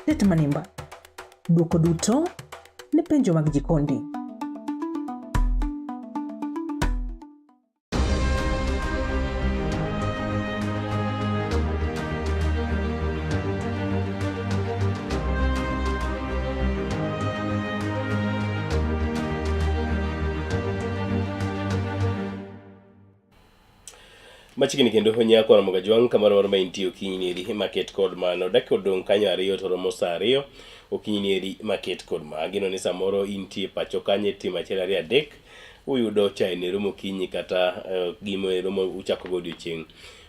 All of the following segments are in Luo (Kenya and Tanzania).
Tet Manimba. Dwoko duto ne penjo mag jikondi. Machiegni kendo nyako Ramogi Ajwang' kamoro moro ma intie okinyi ni eri maket kod mano dakika odong' kanyo ariyo to romo saa ariyo okinyi ni eri maket kod ma ageno ni samoro intie pacho kanyo itimo achiel ariyo adek uyudo chae nero mokinyi kata uh, gimo ero ma uchako go odiochieng'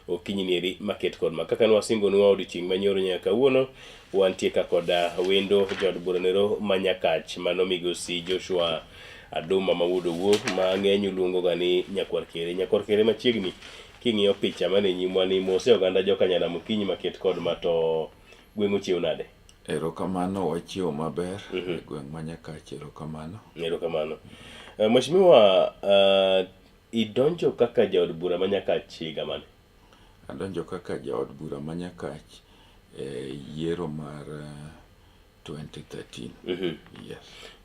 okinyi ni eri maket kod ma kaka nwasingonwa odiochieng' manyoro nyaka kawuono wantie ka koda wendo jaod bura nero ma Nyakach mano migosi Joshua Aduma ma wuod Owuor ma ng'eny uluongo ga ni Nyakwar Kere. Nyakwar Kere machiegni king'iyo picha mane nyimwa ni mose oganda joka Nyanam okinyi maket kod ma to gweng' ochiew nade? Erokamano wachiewo maber mm -hmm. e gweng' ma Nyakach erokamano. Erokamano. Uh, Mheshimiwa uh, idonjo kaka jaod bura ma Nyakach higa mane? Adonjo kaka jaod bura ma Nyakach e yiero mar 2013. Mm -hmm. Yes.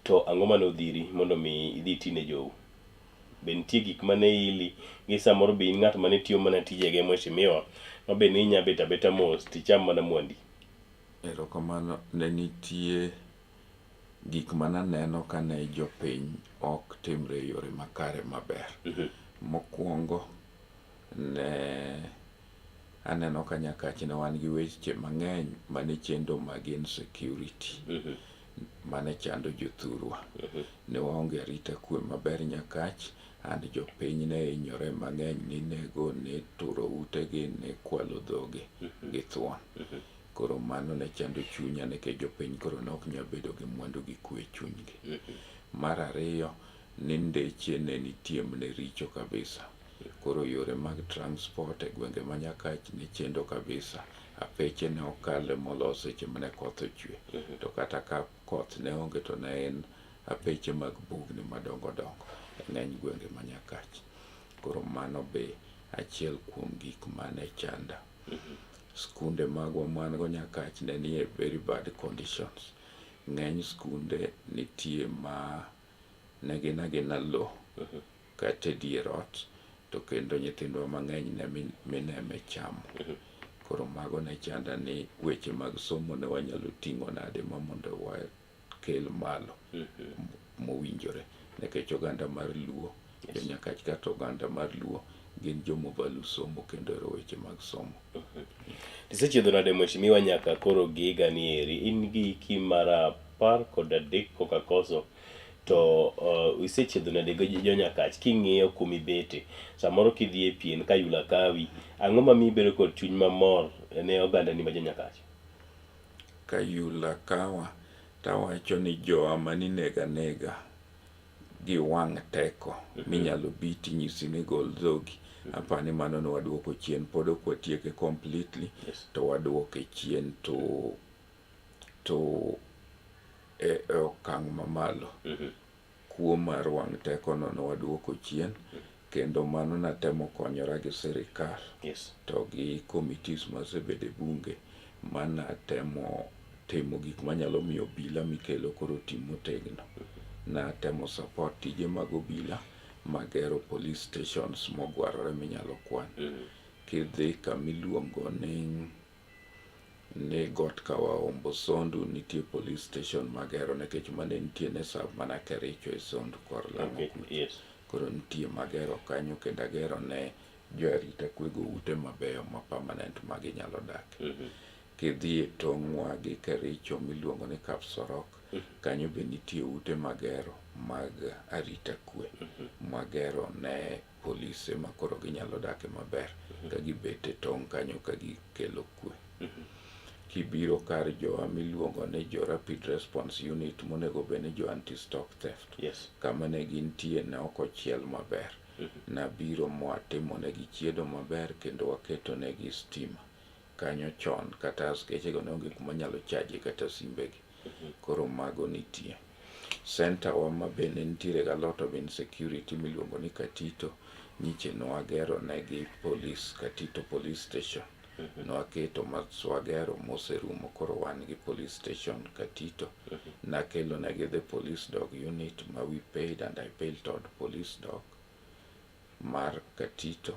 To ang'o mane odhiri mondo mi idhi iti ne jou? Be nitie gik mane ili gi samoro be in ng'at mane tiyo mana tijege mheshimiwa ma be ne inya bet abeta mos ticham mana mwandi? Erokamano, ne nitie gik mane aneno kane jopiny ok timre e yore makare maber. Mm -hmm. Mokwongo ne aneno ka Nyakach ne wan gi weche mang'eny mane chendo mag insecurity mane chando jothurwa. Ne waonge arita kwe maber Nyakach and jopiny ne hinyore mang'eny, ninego, nituro utegi, nikwalo dhogi gi thuon. Koro mano ne chando chunya nikech jopiny koro ne ok nyal bedo gi mwandu gi kwe e chunygi. Mar ariyo, ni ndeche ne nitie ne richo kabisa. Koro yore mag transport e gwenge ma Nyakach ne chendo kabisa. Apeche ne ok kal molos seche mane koth ochwe. To kata ka koth ne onge to ne en apeche mag bugni madongo dongo e ng'eny gwenge ma Nyakach. Koro mano be achiel kuom gik mane chanda. Skunde magwa man go Nyakach ne nie very bad conditions. Ng'eny skunde nitie ma ne gin agina lo kata e dier ot to kendo nyithindwa mang'eny ne mine ema chamo. Koro mago ne chanda ni weche mag somo ne wanyalo ting'o nade ma mondo wakel malo mowinjore nikech oganda mar Luo jo Nyakach kata oganda mar Luo gin joma value somo kendo ohero weche mag somo. Isechiedho nade mheshimiwa nyaka koro giga ni eri in gi hiki mar 13 koka koso to isechiedho nade gi jo Nyakach king'iyo kuma ibete samoro kidhi e pien ka yula kawi ang'o mamiyo ibedo kod chuny mamor ne ogandani ma jo Nyakach? Ka yula kawa tawacho ni jowa maninego anega gi wang' teko minyalo bi tinyisi ni gol dhogi apa ni mano ne waduoko chien pod ok watieke completely to waduoke chien to to e, e okang' mamalo kuo mar wang' tekono ne waduoko chien kendo mano natemo konyora gi sirikal to gi committees masebedo e bunge manatemo timo gik manyalo miyo obila mikelo koro ti motegno. Natemo support tije mag obila magero police stations mogwarore minyalo kwan. Kidhi kamiluongo ni ni got Kawaombo Sondu nitie police station magero nikech mane nitie ne serve mana Kericho e Sondu kor Lamu kucho. Koro nitie magero kanyo kendo agero ne jo arita kwego ute mabeyo ma permanent ma ginyalo dake. Kidhi e tong'wa gi Kericho miluongo ni Kapsorok, kanyo be nitie ute magero mag arita kwe magero ne polise ma koro ginyalo dake maber ka gibet e tong' kanyo ka gikelo kwe. Kibiro kar jowa miluongo ni jo Rapid Response Unit monego bed ni jo anti stock theft, kama ne gintie ne ok ochiel maber. Nabiro mwatimonegi chiedo maber kendo waketonegi stima kanyo chon kata askechego ne onge kuma nyalo chaje kata simbegi. Koro mago nitie. Center wa ma be ne nitiere ga lot of insecurity miluongo ni Katito, nyiche nwagero negi police, Katito police station. Nwaketo maswagero moserumo, koro wan gi police station Katito. Nakelo negi the police dog unit ma we paid and I built out police dog mar Katito.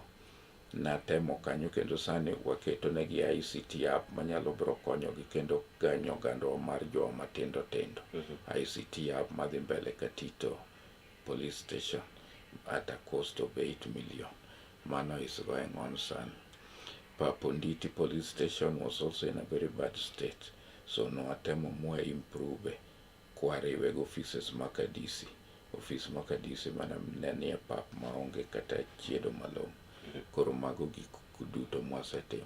Natemo kanyo kendo sani waketo negi ICT app manyalo biro konyogi kendo ganyo ogandawa mar jowa matindo tindo. ICT app madhi mbele Katito police station at a cost of 8 million. Mano is going on sani. Paponditi police station was also in a very bad state. So nwatemo mwa improve kwariwe gi offices maka DC. Office maka DC mana ne nie pap maonge kata chiedo malong'o. Koro mago gik duto mwasetimo.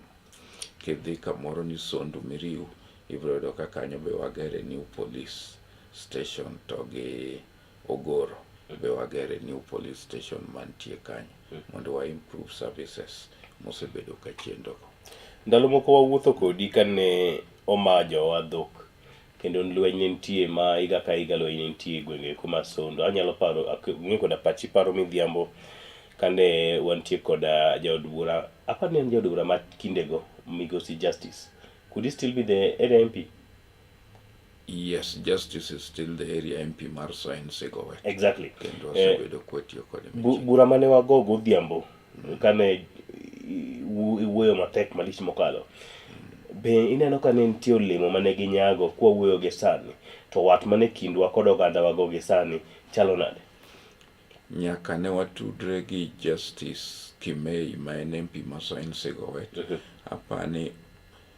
Kidhi kamoro ni Sondu Miriu, ibiro yudo ka kanyo be wagere new police station to gi Ogoro be wagere new police station mantie kanyo mondo wa improve services mosebedo ka chendo go. Ndalo moko wawuotho kodi kane oma jowa dhok kendo lweny ne nitie ma higa ka higa lweny ne nitie e gwenge kuma Sondu. Anyalo paro ng'e koda pachi paro midhiambo kane wantie koda jaod bura, aparo ni en jaod bura ma kindego Migosi Justice. Could he still be the area MP? Yes, Justice is still the area MP mar Soin Sigowet. Exactly. Kendo wasebedo kwatiyo kode machiegni. Bura mane wago godhiambo kane iwuoyo matek malich mokalo. Be ineno ka ne nitie olemo mane ginyago kwawuoyo gi sani to wat mane kindwa kod oganda wago gi sani chalo nade? Nyaka ne watudre gi Justice Kimei ma en MP ma Soin Sigowet. Apani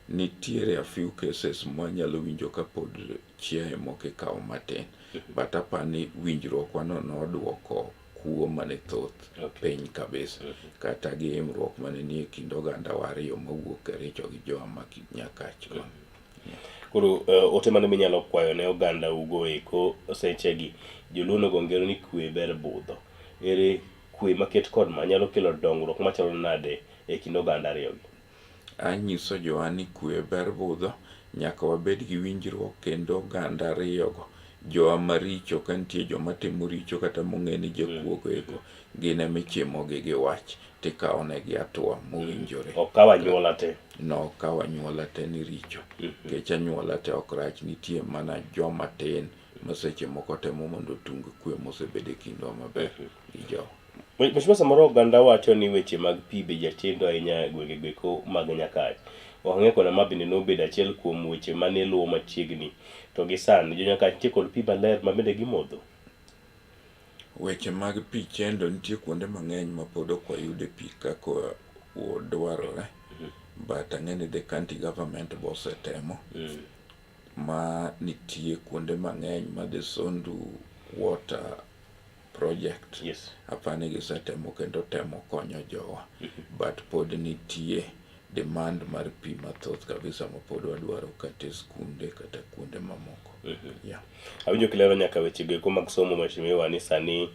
nitiere a few cases mwanyalo winjo ka pod chiaye moko ikawo matin. But apani winjruok no noduoko kuo mane thoth piny kabisa. Kata gi imruok mane nie kind oganda wa ariyo mawuok Kericho gi jowa ma Nyakach koni. Koro ote mane minyalo kwayo ne oganda ugo eko sechegi, joluo nogo ngero ni kwe ber budho. Ere kwe maket kod ma nyalo kelo dongruok machalo nade e kind oganda ariyogi? Anyiso jowa ni kwe ber budho, nyaka wabed gi winjruok kendo oganda ariyogo, jowa maricho ka nitie joma timo richo kata mong'e ni jokuogo eko, gin ema ichimogi gi wach tikawo negi hatua mowinjore. Ok kaw anyuola te. No kaw anyuola te ni richo. Nikech anyuola te ok rach, nitie mana joma tin ma seche moko temo mondo otung kwe mosebedo e kindwa maber gi jowa. Mheshimiwa, samoro oganda wacho ni weche mag pi be jachendo ahinya e gwenge goeko mag Nyakach. Ok ang'eyo koda ma bende nobedo achiel kuom weche mane luwo machiegni. To gi sani, jo Nyakach nitie kod pi maler ma bende gimodho? Weche mag pi chendo nitie kuonde mang'eny ma pod ok wayude pi kaka dwarore. But ang'e ni the county government be osetemo ma nitie kuonde mang'eny ma the Sondu Water Project apani gisetemo kendo temo konyo jowa. But pod nitie demand mar pi mathoth kabisa ma pod wadwaro kata e skunde kata kuonde mamoko. Yeah. Awinjo kilero nyaka weche goeko mag somo mheshimiwa ni sani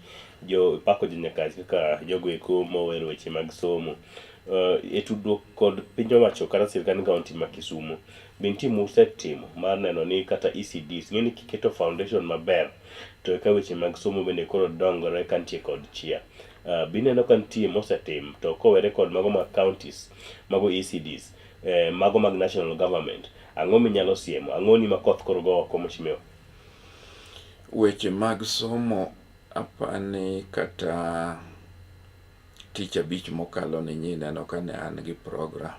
jo pako jo Nyakach kaka jogo eko mohero weche mag somo. E tudruok kod piny owacho kata sirkand kaunti ma Kisumo, be nitie musetimo mar neno ni kata ECDs, ing'e ni kiketo foundation maber to eka weche mag somo bende koro dongore ka nitie kod chia. Be ineno ka nitie mosetim to kowere kod mago mag counties, mago ECDs, mago mag national government, ang'o minyalo siemo? Ang'o ni ma koth koro go oko mheshimiwa? Weche mag somo apani kata tich abich mokalo ni nyineno ka ne an gi program.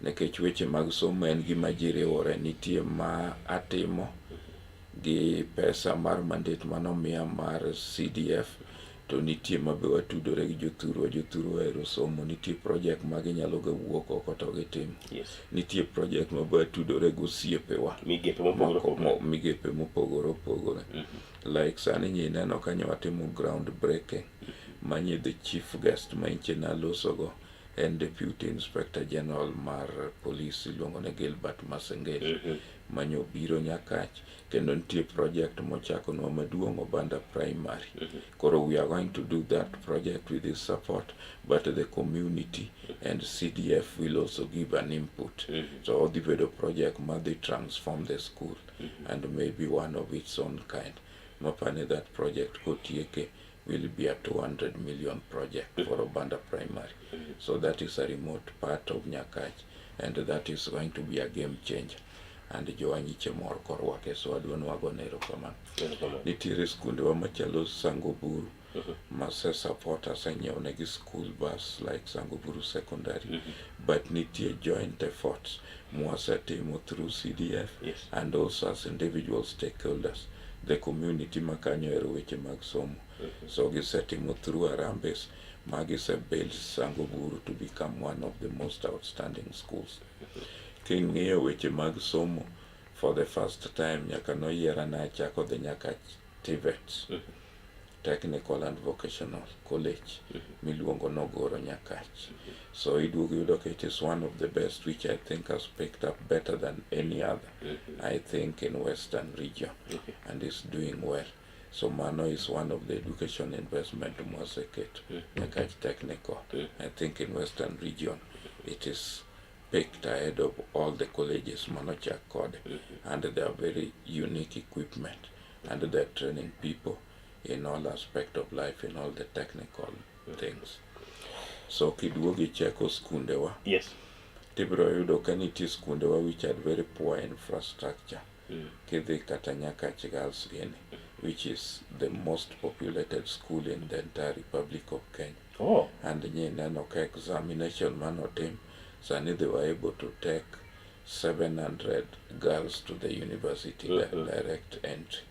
Nikech weche mag somo en gima ji riwore, nitie ma atimo gi pesa mar mandate manomiya mar CDF to nitie ma be watudore gi jothurwa, jothurwa ohero somo, nitie project ma ginyalo ga wuok oko to gitimo. Nitie project ma be watudore gi osiepewa. Migepe mopogore opogore. Migepe mopogore opogore. Like sani nyineno ka nyo watimo ground breaking ma nyi the chief guest ma inche nalosogo en Deputy Inspector General mar Police iluongo ni Gilbert Masengeli manyo biro Nyakach kendo nitie project mochakonwa maduong' Obanda Primary. Koro we are going to do that project with his support, but the community and CDF will also give an input. So odhi bedo project madhi transform the school and maybe one of its own kind. Mapani that project kotieke will be a 200 million project for Obanda Primary. So that is a remote part of Nyakach. And that is going to be a game changer. And jowa nyiche mor korwake, so adwa ni wagone erokamano. Erokamano. Nitiere skundewa machalo Sango Buru mase support asenyiewo negi school bus like Sango Buru Secondary, but nitie joint efforts mwasetimo through CDF and also as individual stakeholders, the community makanyo ero weche mag somo. So gisetimo through Harambees ma gise build Sango Buru to become one of the most outstanding schools. King'iyo weche mag somo, for the first time nyaka noyiera nachako dhi nyaka TVET, Technical and Vocational College miluongo Nogoro Nyakach. So iduogo yudo ka it is one of the best, which I think has picked up better than any other, I think, in Western region and is doing well. So mano is one of the education investment mwaseketo, Nyakach Technical. I think in Western region it is picked ahead of all the colleges manochak kode, and they are very unique equipment and they're training people in all aspect of life, in all the technical things. So kiduogo icheko skundewa, tibiro yudo ka nitie skundewa which had very poor infrastructure. Kidhi kata Nyakach Girls gini, which is the most populated school in the entire Republic of Kenya, and nyineno ka examination manotim sani, they were able to take 700 girls to the university, direct entry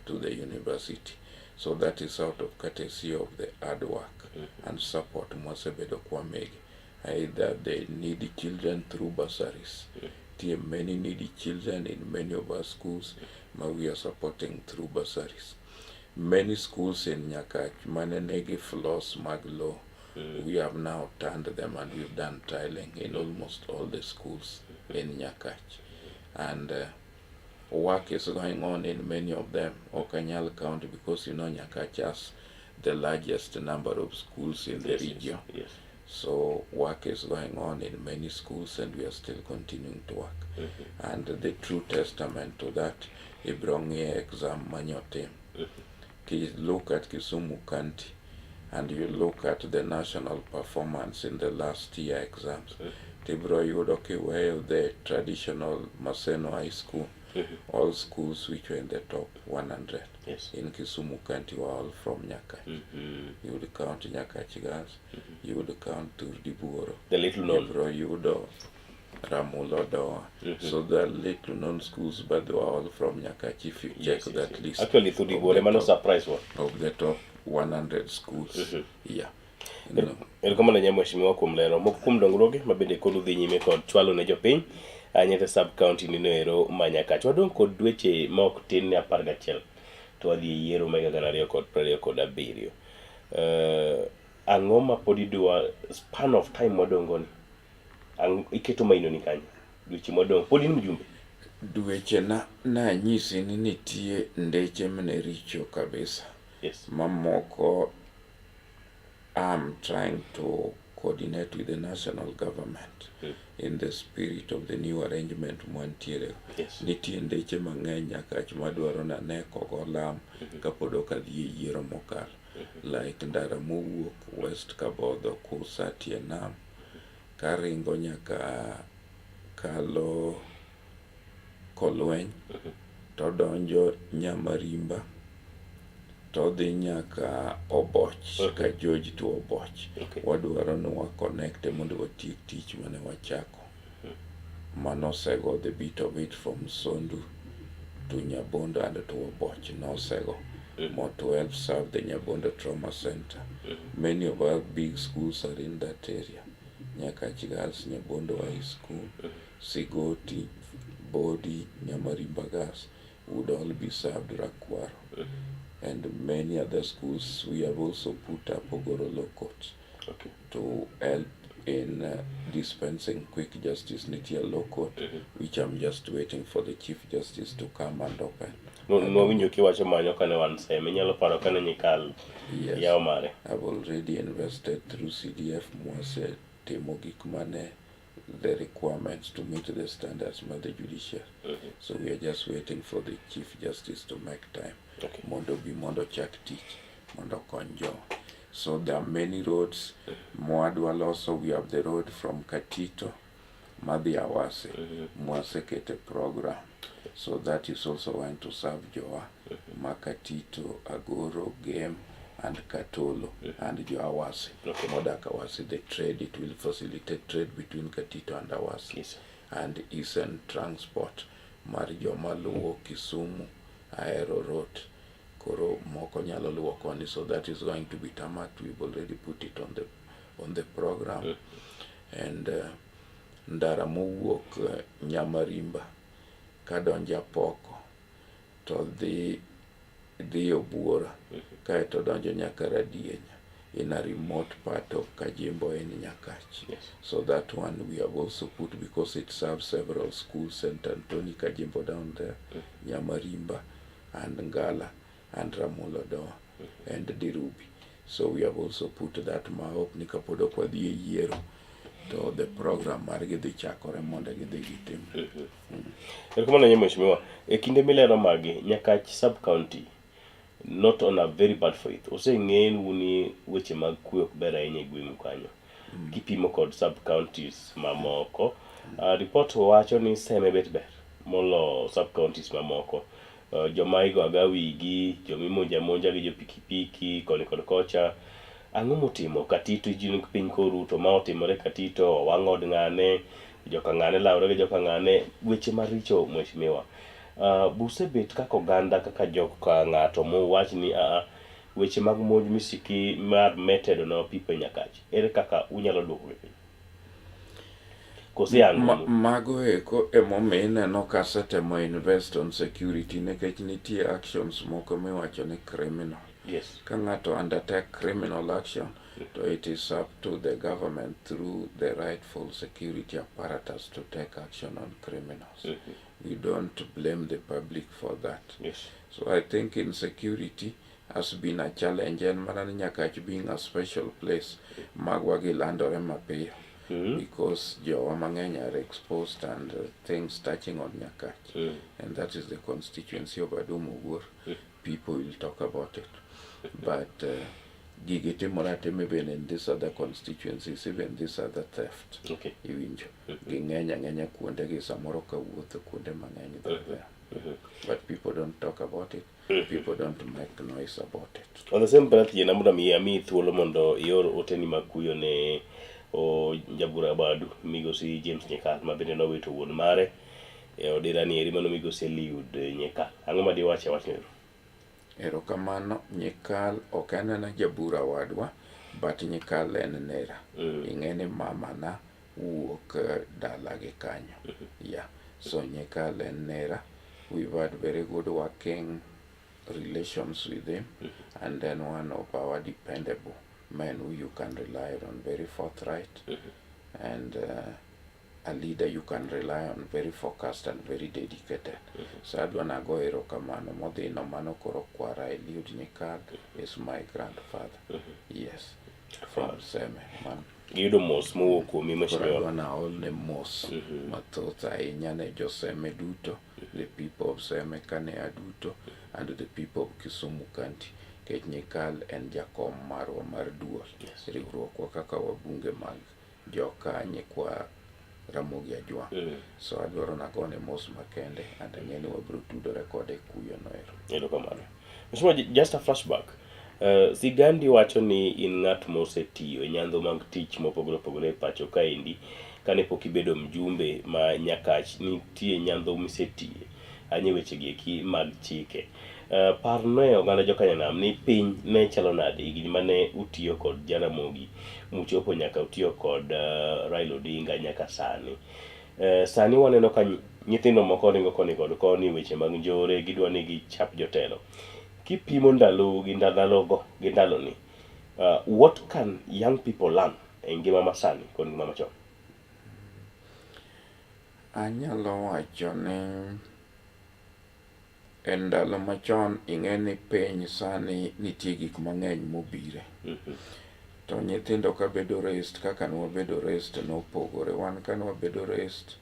to the university. So that is out of courtesy of the hard work and support mwasebedo kwamigi, either the needy children through bursaries. Nitie many needy children in many of our schools ma we are supporting through bursaries. Many schools in Nyakach mane nigi floors mag low, we have now turned them and we've done tiling in almost all the schools in Nyakach. And work is going on in many of them. Ok anyal count because Nyakach has the largest number of schools in the region. So work is going on in many schools and we are still continuing to work. And the true testament to that, ibro ng'iyo exam manyotim. Ki look at Kisumu County and you look at the national performance in the last year exams, tibro yudo kiweyo the traditional Maseno High School, all schools which were in the top 100 in Kisumu County were all from Nyakach. You would count Nyakach Girls, you would count Turdi Buoro, The little known. Ibro yudo Ramulo Doa. So they are little known schools, but they were all from Nyakach if you check that list. Actually, Thudi of Buore the mano top surprise wa. Of the top 100 schools. Yeah. No. Erokamano nya mheshimiwa kuom lero moko kuom dongruoge ma bende koro dhi nyime kod chwalo ne jopiny anyete sub county nino ero ma Nyakach. Wadong' kod dweche ma ok tin ne 11 to wadhi e yiero ma higa 2027. Ang'o ma pod idwa span of time modong' go ni? Iketo maino ni kanye? Dweche modong' pod in mjumbe? Dweche na nanyisi ni nitie ndeche mane richo kabisa. Mamoko I'm trying to coordinate with the national government in the spirit of the new arrangement mwantiere. Nitie ndeche mang'eny Nyakach madwaro nane kogo lam kapod ok adhi e yiero mokalo. Like ndara mowuok West Kabodho Kusa tie nam karingo nyaka kalo Kolweny todonjo Nyamarimba todhi nyaka Oboch ka George to Oboch. Wadwaro ni wa connect mondo watiek tich mane wachako. Manosego the bit of it from Sondu to Nyabondo and to Oboch nosego mo to help serve the Nyabondo Trauma Center. Many of our big schools are in that area. Nyakach Girls, Nyabondo High School, Sigoti, Bodi, Nyamarimba Girls would all be served Rakwaro. And many other schools. We have also put up Ogoro Law Courts to help in dispensing quick justice. Nitie law court, which I'm just waiting for the Chief Justice to come and open. Nwawinjo kiwacho manyo kane wan Seme. Inyalo paro kane nyikal yawo mare. I've already invested through CDF mwase timo gik mane the requirements to meet the standards mar the judiciary. So we are just waiting for the Chief Justice to make time mondo bi mondo chak tich mondo okony jowa. So there are many roads mwadwa loso. We have the road from Katito. Madhi Awasi mwasekete program. So that is also going to serve jowa Makatito, Agoro, Gem and Katolo and jo Awasi. Modak Awasi, the trade, it will facilitate trade between Katito and Awasi. And Eastern Transport mar joma luwo Kisumu Ahero Road. Koro moko nyalo luwo koni, so that is going to be tarmacked. We've already put it on the program. And ndara mowuok Nyamarimba kadonjo Apoko to dhi Obuora kaeto donjo nyaka Radienya in a remote part of Kajimbo in Nyakach. So that one we have also put because it serves several schools, St. Anthony Kajimbo down there, Nyamarimba and Ngala and Ramulodoa and Dirubi. So we have also put that ma hope ni kapod ok wadhi e yiero to the program margi dhi chakore mondo gidhi gitim. Erokamano ahinya, mheshimiwa. E kinde milero magi, Nyakach sub county, not on a very bad faith, oseng'enu ni weche mag kwe ok ber ahinya e gweng'u kanyo. Kipimo kod sub counties mamoko, report wacho ni Seme bet ber molo sub counties mamoko. Joma igo aga wigi, joma imonjo amonja gi jo pikipiki koni kod kocha. Ang'o mutimo Katito ji piny koru to ma otimore Katito, owang' od ng'ane, joka ng'ane lawre gi joka ng'ane, weche maricho, mheshimiwa. Busebet kaka oganda kaka joka ng'ato muwach ni aa weche mag monj misiki mar metedo ne pipo e Nyakach, ere kaka unyalo duoko gi piny? Kose Ma, mago eko emomiyo ineno ka asetemo invest on security nikech nitie actions moko miwacho ni criminal. Ka ng'ato undertake criminal action, to it is up to the government through the rightful security apparatus to take action on criminals. We don't blame the public for that. So I think insecurity has been a challenge en mana ni Nyakach being a special place, magwa gi landore mapiyo because jowa mang'eny are exposed and things touching on Nyakach and that is the constituency of Adum Owuor. People will talk about it. But gigi timore atima even in these other constituencies, even this other theft. Iwinjo. Ging'eny ang'enya kuonde gi samoro kawuotho kuonde mang'eny, they're there. But people don't talk about it. People don't make noise about it. On the same breath, yiena mondo mi amiyi thuolo mondo ior oteni mag kuyo ne o jabura Badu, migosi James Nyikal, ma bende nowito wuon mare e odira ni eri mano migosi Eliud Nyikal. Ang'o ma diwach e wachno ero? Erokamano, Nyikal ok en ena jabura wadwa, but Nyikal en nera. Ing'e ni mamana wuok dala gi kanyo. Yeah. So Nyikal en nera. We've had very good working relations with him and then one of our dependable men who you can rely on, very forthright and a leader you can rely on, very focused and very dedicated. So adwa nago erokamano modhino mano koro kwara Eliud Nyikal is my grandfather. Yes. From Seme. Man. Giyudo mos mowuok kuomi, Koro mheshimiwa. Adwa naolne mos mathoth ahinya ne joseme duto, the people of Seme Kane duto and the people of Kisumu County. Nikech Nyikal en jakom marwa mar duol. Riwruokwa kaka wabunge mag joka nyikwa Ramogi Ajwang'. So adwaro nagone mos makende and ang'e ni wabiro tudore kode e kuyo no ero. Erokamano. Mheshimiwa, just a flashback. Sigandi wacho ni in ng'at mosetiyo e nyandho mag tich mopogore opogore e pacho kaendi kane pok ibedo mjumbe ma Nyakach nitie nyandho misetiye anye wechegi eki mag chike. Parne oganda jokanyanam ni piny ne chalo nade higni mane utiyo kod Jaramogi muchopo nyaka utiyo kod Raila Odinga nyaka sani. Sani waneno ka nyithindo moko ringo koni kod koni, weche mag njore, gidwa ni gichap jotelo. Kipimo ndalou gi ndalogo gi ndaloni, what can young people learn e ngima masani kod ngima machon? Anyalo wacho ni e ndalo machon ing'e ni piny sani nitie gik mang'eny mobire. To nyithindo ka bedo raised kaka nwabedo raised nopogore. Wan ka nwabedo raised,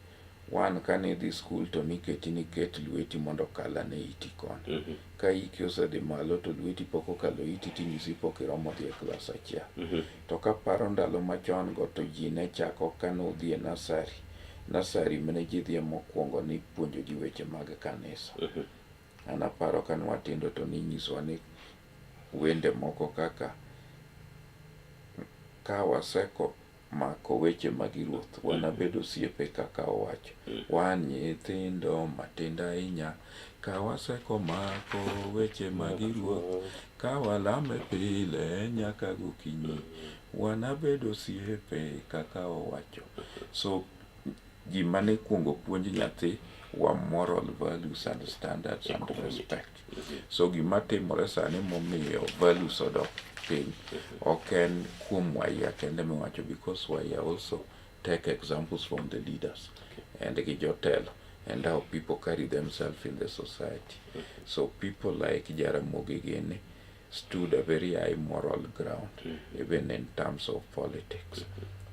wan kane idhi skul to niketi ni ket lweti mondo okal ane iti koni. Ka hiki osedhi malo to lweti pok okalo iti tinyisi pok iromo dhi e klas achiel. To kaparo ndalo machon go to ji ne chako kanodhi e nursery. Nursery mane ji dhiye mokwongo ni puonjo ji weche mag kanisa. An aparo ka nwatindo to ninyisowa ni wende moko kaka ka waseko mako weche mag Ruoth, wanabed osiepe kaka owacho. Wan nyithindo matindo ahinya, ka waseko mako weche mag Ruoth, ka walame pile nyaka gokinyi, wanabed osiepe kaka owacho. So gima ne kuongo puonj nyathi were moral values and standards and respect. So gima timore sani momiyo values odok piny ok en kuom waya kende miwacho, because waya also take examples from the leaders and gi jotelo and how people carry themselves in the society. So people like Jaramogi gini stood a very high moral ground even in terms of politics.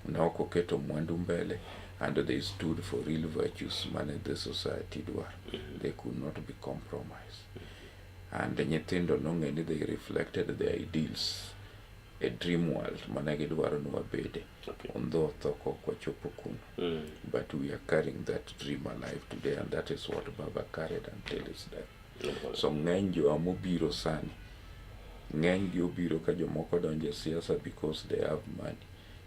Ne ok oketo mwandu mbele and they stood for real virtues mane the society dwaro. They could not be compromised. And nyithindo nong'e ni they reflected the ideals, a dream world mane gidwaro ni wabede. Although tho ok wachopo kuno. But we are carrying that dream alive today, and that is what Baba carried until his death. So ng'eny jowa mobiro sani, ng'eny gi obiro ka jomoko donjo e siasa because they have money.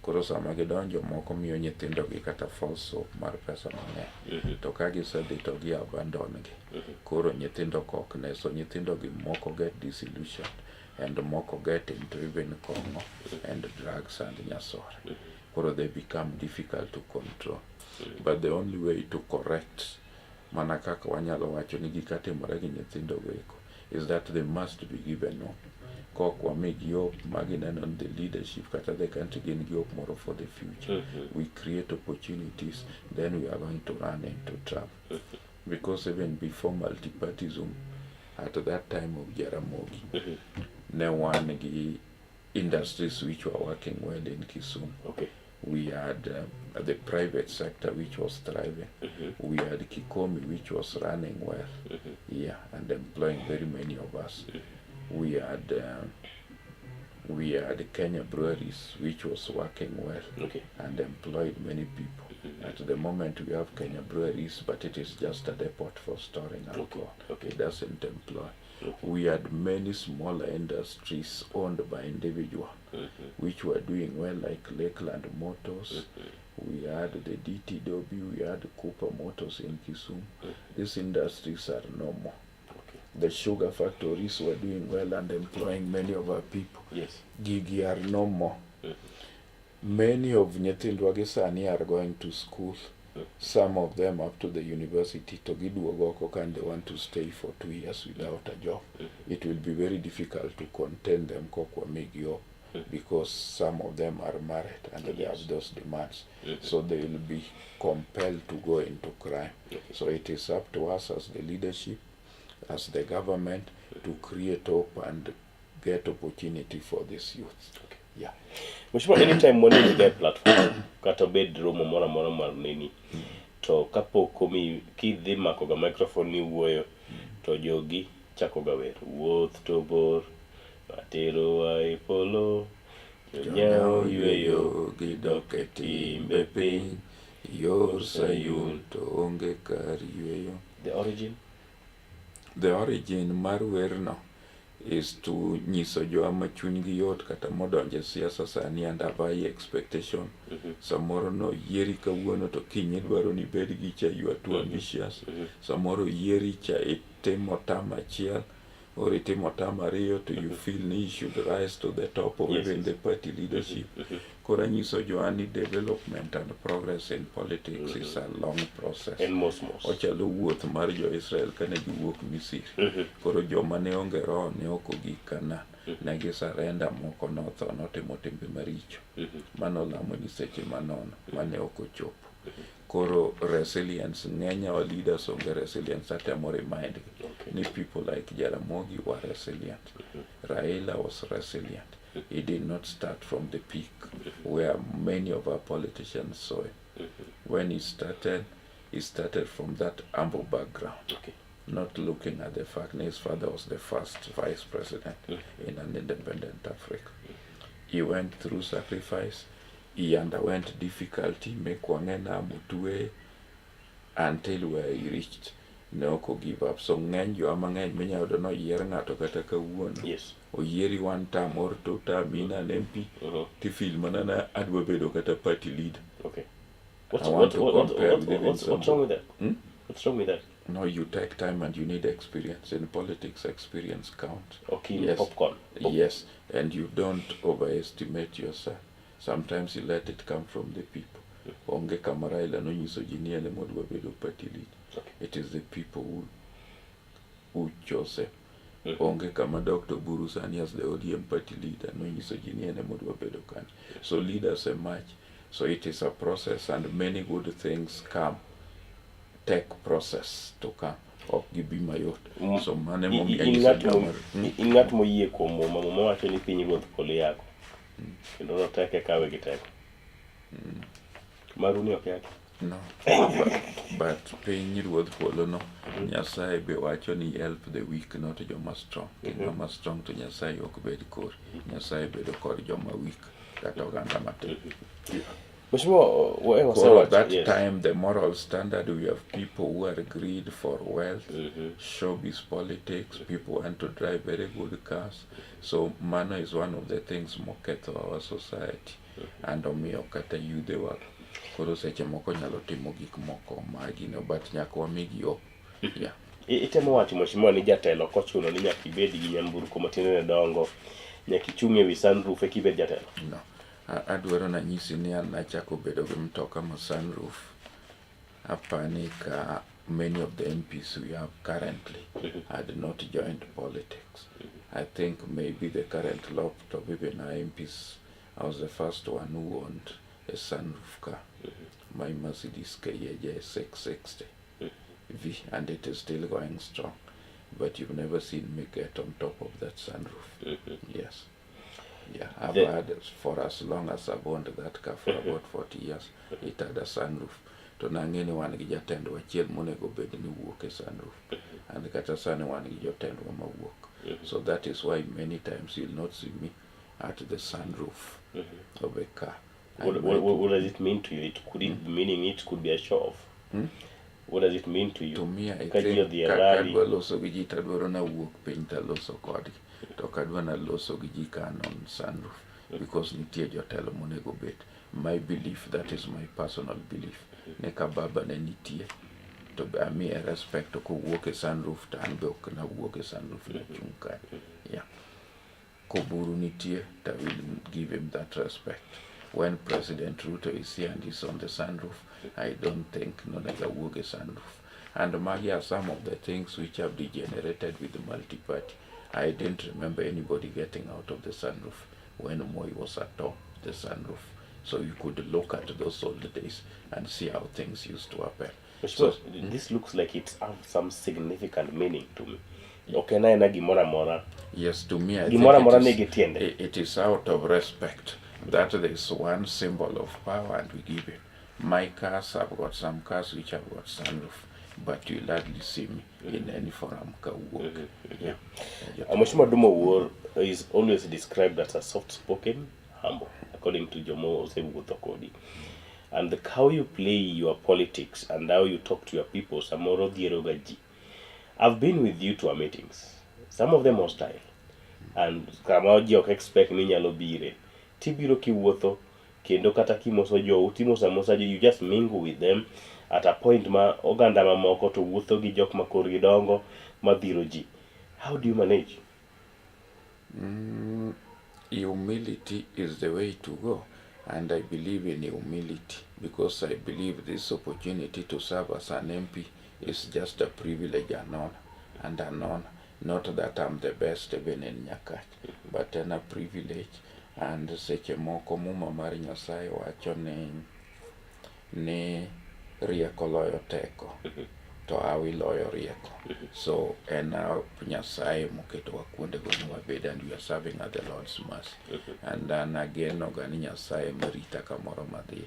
Koro sama gidonjo, moko miyo nyithindo gi kata false hope mar pesa mang'eny. To ka gisedhi to gi abandon gi. Koro nyithindo kok ne, so nyithindo gi moko get disillusioned and moko get into even kong'o and drugs and nyasore. Koro they become difficult to control. But the only way to correct, mana kaka wanyalo wacho ni gika timore gi nyithindo go eko, is that they must be given hope. Kok wamigi hope ma gineno ni the leadership kata the country gin gi hope moro for the future. We create opportunities, then we are going to run into trouble. Because even before multipartism, at that time of Jaramogi, ne wan gi industries which were working well in Kisumu. We had the private sector which was thriving. We had Kikomi, which was running well, yeah, and employing very many of us. We had Kenya Breweries, which was working well and employed many people. At the moment, we have Kenya Breweries, but it is just a depot for storing alcohol. It doesn't employ. We had many smaller industries owned by individuals, which were doing well, like Lakeland Motors. We had the DTW, we had Cooper Motors in Kisumu. These industries are no more. The sugar factories were doing well and employing many of our people. Gigi are no more. Many of nyithindwa gi sani are going to school. Some of them up to the university, to giduogo oko and they want to stay for 2 years without a job. It will be very difficult to contain them kok wamigi hope, because some of them are married and they have those demands. So they will be compelled to go into crime. So it is up to us as the leadership, as the government, to create hope and get opportunity for this youth. Yeah. Mheshimiwa, anytime waneni ga e platform kata obed romo moro amora mar nini, to kapok omi kidhi mako ga microphone ni wuoyo, to jogi chako ga wer wuoth to bor materowa e polo, jonyao yweyo gidok e timbe piny, yor Sayun to onge kar yweyo. The origin? The origin mar werno is to nyiso jowa ma chunygi yot kata modonjo e siasa sani and have high expectation. Samoro no yieri kawuono to kiny idwaro ni ibed gi cha, you are too ambitious. Samoro yieri cha, itimo term achiel or itimo term ariyo, to you feel ni you should rise to the top of even the party leadership. Koro anyiso jowa ni development and progress in politics is a long process. En mos mos. Ochalo wuoth mar jo-Israel kane giwuok Misri. Koro joma ne onge roho ne ok ogik Kanaan. Ne gisurrender, moko notho, notimo timbe maricho manolamo nyiseche manono mane ok ochopo. Koro resilience ng'eny, our leaders onge resilience. Atemo remind gi ni people like Jaramogi were resilient. Raila was resilient. He did not start from the peak where many of our politicians saw him. When he started, he started from that humble background, not looking at the fact that his father was the first vice president in an independent Africa. He went through sacrifice. He underwent difficulty. Mekwang'e nam otweye. Until where he reached, ne ok o give up. So ng'eny jowa mang'eny minyalo yudo noyier ng'ato kata kawuono. Oyieri one term or two term in an MP, tifeel mana na adwa bedo kata party leader. What's, I what, want to what, compare with even what's wrong with that? Hmm? What's wrong with that? No, you take time and you need experience. In politics, experience counts. Okay, Yes. popcorn. Yes, and you don't overestimate yourself. Sometimes you let it come from the people. Onge kama Raila nonyiso ji ni en ema odwa bedo party leader. It is the people who chose him. Onge kama Dr. Oburu sani as the ODM party leader nonyiso ji ni en ema odwa bedo kanyo. So leaders emerge. So it is a process and many good things come. Take process to come. Ok gibi mayot. So mano emomiyo In anyiso ng'at mo- joma- in ng'at moyie kuom Muma, Muma wacho ni piny ruoth polo yako. Kendo roteke kawe gi teko. Maru ni ok yaki. No. But piny ruodh polo no, Nyasaye be wacho ni help the weak, not joma strong. Ki ng'ama strong to Nyasaye ok bed kori. Nyasaye bedo kod joma weak kata oganda matin. Mheshimiwa, we Koro wasewacho, that time, the moral standard, we have people who are greed for wealth, showbiz politics, people want to drive very good cars. So mano is one of the things moketho our society. And omiyo kata yudhewa koro seche moko nyalo timo gik moko magino, but nyaka wamigi hope. Yeah. Itemo wacho, Mheshimiwa, ni jatelo kochuno ni nyaka ibed gi nyamburko matiendene dongo, nyaka ichung' ewi sunroof eka ibed jatelo. No. Adwaro nanyisi ni an nachako bedo gi mtoka ma sunroof apani ka many of the MPs we have currently had not joined politics. I think maybe the current lot of even our MPs, I was the first one who owned a sunroof car. My Mercedes KJ 660 V, and it is still going strong. But you've never seen me get on top of that sunroof. Yes. Yeah, I've had it for as long as I've owned that car for about 40 years. It had a sunroof. To nang'e ni wan gi jatendwa achiel monego bed ni wuok e sunroof. And kata sani wan gi jotendwa mawuok. So that is why many times you'll not see me at the sunroof of a car. I What, what does it mean to you? It could it be meaning it could be a show off. What does it mean to you? To me, I Ka ji think odhi e ka rally. kadwa loso gi ji tadwaro nawuok piny taloso kodgi. To ok adwa naloso gi ji ka an on sunroof because nitie jotelo monego bed. My belief, that is my personal belief, ni ka baba ne nitie to be amiye respect to kowuok e sunroof to an be ok nawuok e sunroof nachung' kanyo. Yeah. Koburu nitie to I will give him that respect. When President Ruto is here and is on the sunroof, I don't think nonego awuog e sunroof. And magi are some of the things which have degenerated with the multi-party. I didn't remember anybody getting out of the sunroof when Moi was atop the sunroof. So you could look at those old days and see how things used to happen. Mheshimiwa, So, this looks like it has some significant meaning to me. Ok en aena gimoro amora. Yes, to me, I think Gimoro amora it is, nigi tiende. it is out of respect that there is one symbol of power and we give it. My cars, I've got some cars which have got sunroof, but you'll hardly see me in any forum kawuok. Yeah. Mheshimiwa Duma Owuor is always described as a soft-spoken, humble, according to Jomo osewuotho kodi. And the how you play your politics and how you talk to your people, samoro dhiero ga ji. I've been with you to our meetings. Some of them hostile. And kama ji ok expect ni nyalo bire. Tibiro kiwuotho, kendo kata kimoso jou, timoso amosa ji, you just mingle with them at a point ma oganda mamoko to wuotho gi jok ma korgi dongo madhiro ji. How do you manage? Humility is the way to go, and I believe in humility because I believe this opportunity to serve as an MP is just a privilege and honor, and an honor. Not that I'm the best even in Nyakach, but en a privilege. And seche moko muma mar Nyasaye wacho ni rieko loyo teko to hawi loyo rieko. So en a Nyasaye moketowa kuondego ni wabed and we are serving at the Lord's mercy. And an ageno ga ni Nyasaye marita kamoro madhiye,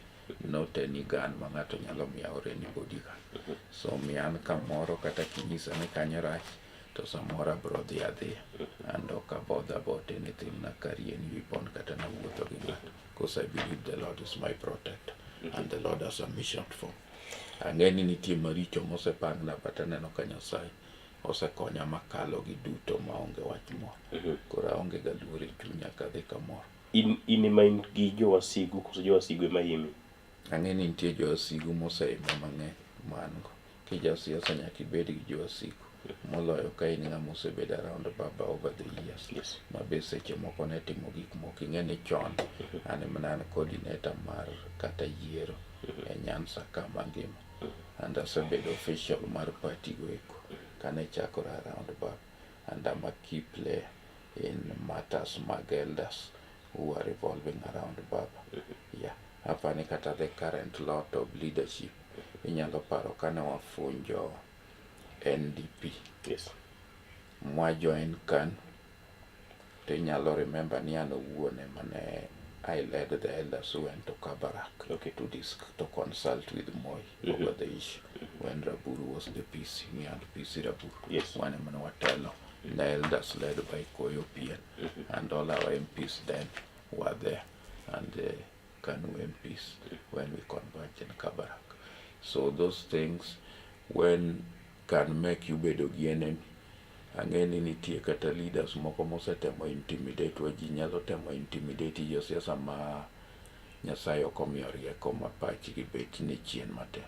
not any gun ma ng'ato nyalo miya or any bodyguard. So miya an kamoro kata kinyisa ni kanyo rach to samoro abro dhi adhiya and ok abother about anything na carry any weapon kata nawuotho gi ng'ato because I believe the Lord is my protector and the Lord has a mission for me. Ang'e ni nitie maricho mosepangna, but aneno ka Nyasaye osekonya makalo gi duto maonge wach moro. Koro aonge ga luoro e chunya kadhi kamoro. In ema in gi jowasigu koso jowasigu ema himi? Ang'e ni nitie jowasigu moseima mang'eny ma an go. Kijasiasa nyaka ibed gi jowasigu moloyo ka in ng'ama osebedo around baba over the years. Ma be seche moko ne timo gik moko. Ing'e ni chon an ema ne an coordinator mar kata yiero e Nyanza ka mangima. And asebedo official mar party go eko kane chakore around baba. And I'm a key player in matters mag elders who are revolving around baba. Yeah. Apani kata the current lot of leadership inyalo paro kane wafunjo NDP. Mwa join KANU to inyalo remember ni an owuon ema ne I led the elders who went to Kabarak to consult with Moi over the issue when Raburu was the PC, me and PC Raburu. Wan ema ne watelo ne elders led by Koyo Pien and all our MPs then were there and the KANU MPs when we converged in Kabarak. So those things when can make you bedo gi enemy. Ang'e ni nitie kata leaders moko mosetemo intimidate wa, ji nyalo temo intimidate josiasa ma Nyasaye ok omiyo rieko ma pachgi bet ni chien matin.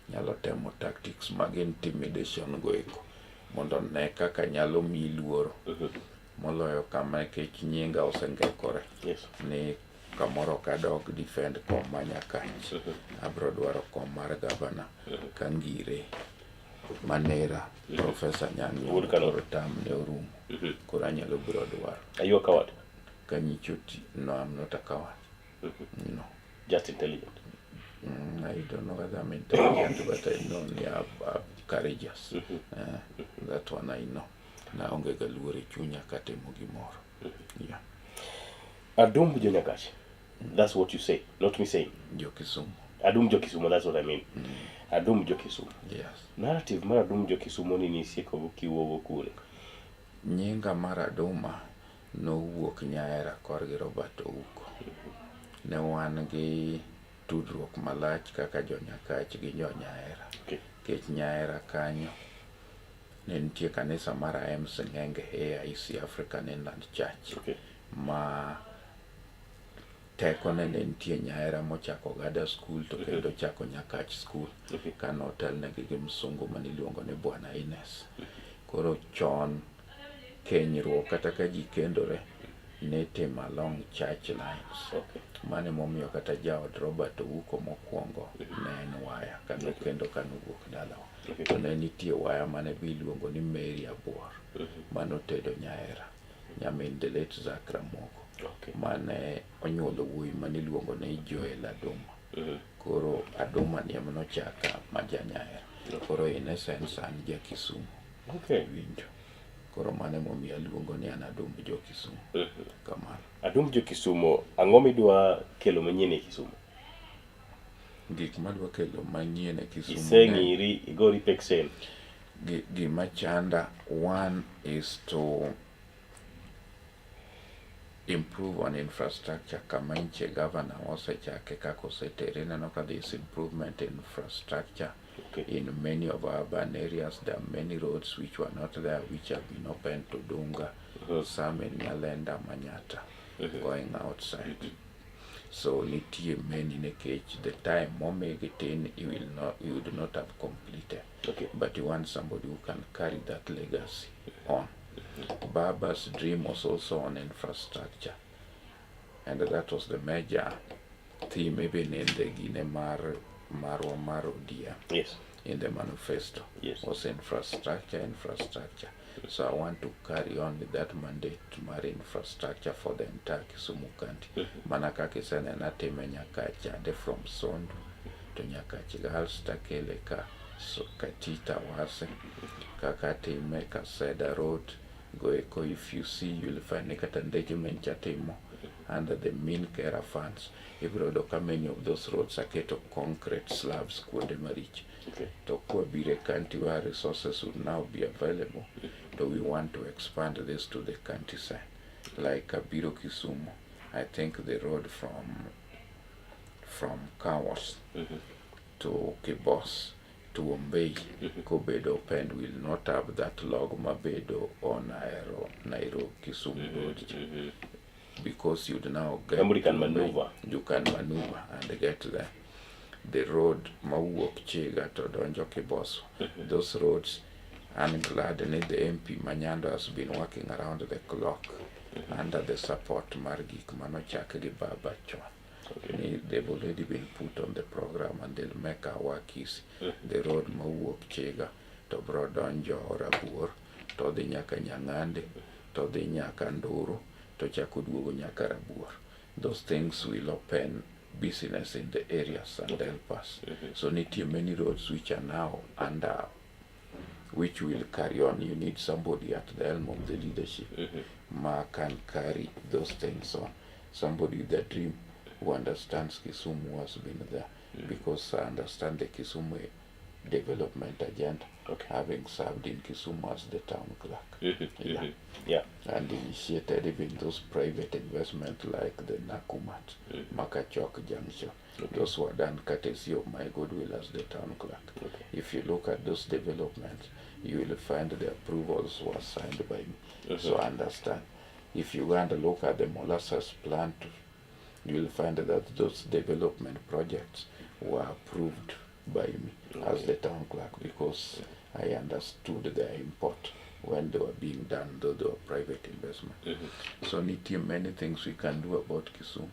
Nyalo temo tactics mag intimidation go eko mondo one kaka nyalo miyi luoro moloyo kama nikech nyinga osengekore ni kamoro ok adog defend kom ma Nyakach. Abro dwaro kom mar gavana ka ngire manera Professor Anyang' Nyong'o Wuod Kano. Koro tam ne orumo. Koro anyalo biro dwaro. Are you a coward? Kanyicho ti no, I'm not a coward. No. Just intelligent. I don't know whether I'm intelligent, but I know ni I'm courageous. That one I know. Naonge ga luoro e chunya katimo gimoro. Yeah. Adum jo Nyakach. That's what you say, not me saying. Jo Kisumu. Adum jo Kisumu, that's what I mean. Adum jo Kisumu. Yes. Narrative mar Adum jo Kisumu ni nisieko go kiwuogo kure. Nyinga mar Aduma nowuok Nyaera korgi Robert Ouko. Ne wan gi tudruok malach kaka jo Nyakach gi jo Nyaera. Nikech Nyaera kanyo ne nitie kanisa mar AM Sing'enge AIC African Inland Church. Ma tekone ne nitie Nyaera mochako Gada School to kendo chako Nyakach School. Kane otelnegi gi msungu maniluongo ni Bwana Ines. Koro chon kenyruok kata ka ji kendore nitimo along church lines. Mano emomiyo kata jaod Robert Ouko mokwongo ne en waya kane okendo kane owuok dalawa. To ne nitie waya mane be iluongo ni Mary Abuor manotedo Nyaera nyamin the late Zack Ramogo mane onyuolo wuoyi mane iluongo ni Joel Aduma. Koro Aduma ni ema nochaka ma ja Nyaera. Koro in essence an ja Kisumu. Winjo. Koro mano emomiyo aluongo ni an Adumb jo Kisumu. Kamano. Adumb jo Kisumu, ang'o midwa kelo manyien e Kisumu? Gik madwa kelo manyien e Kisumu. Iseng'iri, igori peksen. Gima chanda, one is to improve on infrastructure kama nche governor osechake kaka osetere. Ineno ka there is improvement in infrastructure in many of our urban areas. There are many roads which were not there, which have been opened to Dunga, some in Nyalenda, Manyata, going outside. So nitie many nikech the time momigi tin you would not have completed. But you want somebody who can carry that legacy on. Baba's dream was also on infrastructure, and that was the major theme even in the gine mar marwa mar ODM. In the manifesto was infrastructure, infrastructure. So I want to carry on with that mandate mar infrastructure for the entire Kisumu County. Mana kaka isenena time Nyakach chande from Sondu to Nyakach Girls takele ka so, Katita Wase kaka time Kaseda Road goeko. If you see, you'll find ni kata ndeche mencha timo under the Minkera funds ibiro yudo ka many of those roads aketo concrete slabs kuonde maricho. To kwabiro e county where resources would now be available, to we want to expand this to the countryside. Like Abiro Kisumu, I think the road from Kawas to Kibos to Ombei kobedo open will not have that log mabedo on Ahero Nairobi Kisumu road cha. Because you'd now get Somebody can to Ombei, maneuver. You can maneuver and get there. The road mawuok Chiga to donjo Kibos, those roads, I'm glad ni the MP Manyando has been working around the clock under the support mar gik manochak gi baba chon. Ni they've already been put on the program and they'll make our work easy. The road mawuok Chiga to bro donjo Rabuor to dhi nyaka Nyang'ande to dhi nyaka Nduru to chako duogo nyaka Rabuor. Those things will open business in the areas and help us. So nitie many roads which are now under which will carry on. You need somebody at the helm of the leadership ma can carry those things on. Somebody with a dream who understands Kisumu, who has been there, because I understand the Kisumu development agenda, having served in Kisumu as the town clerk. Yeah. And initiated even those private investment like the Nakumatt, Makachok Junction. Those were done courtesy of my goodwill as the town clerk. If you look at those developments, you will find the approvals were signed by me. So I understand. If you go and look at the molasses plant, you will find that those development projects were approved by me as the town clerk, because I understood their import when they were being done, though they were private investment. So nitie many things we can do about Kisumu.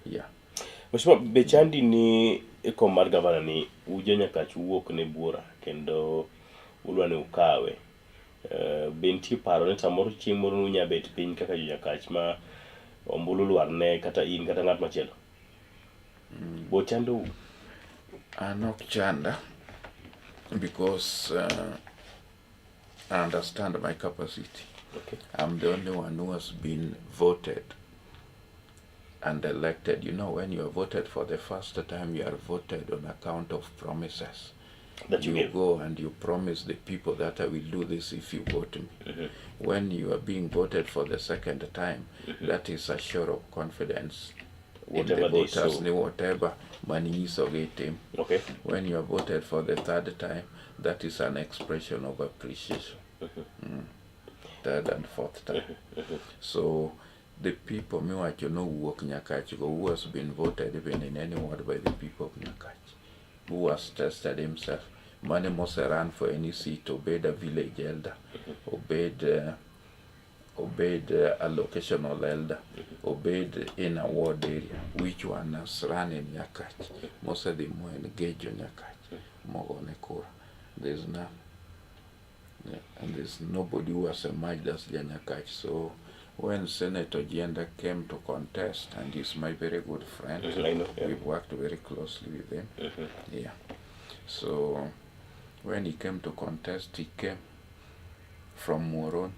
Yeah. Mheshimiwa, be chandi ni e kom mar gavana ni ujo Nyakach wuok ne buora kendo udwa ni ukawe. Be nitie paro ni samoro chieng' moro unya bet piny kaka jo Nyakach ma ombulu lwar ne kata in kata ng'at machielo? Bo chandou? An ok chanda because I understand my capacity. I'm the only one who has been voted and elected. You know, when you are voted for the first time, you are voted on account of promises. That you You gave. go and you promise the people that I will do this if you vote me. When you are being voted for the second time, that is a show of confidence in the Whatever they voters, saw. ni whatever maninyisogi tim. When you are voted for the third time, that is an expression of appreciation. Third and fourth time. So the people miwacho nowuok Nyakach go, who has been voted even in any ward by the people of Nyakach, who has tested himself, mane mose run for any seat, obed a village elder, obed a locational elder, obed in a ward area, which one has run in Nyakach, mosedhi mo engage jo Nyakach, mogone kura. There's none. Yeah, and there's nobody who has emerged as Janyakach. So when Senator Ojienda came to contest, and he's my very good friend, I know, yeah. We've worked very closely with him. Yeah. So when he came to contest, he came from Muhoroni.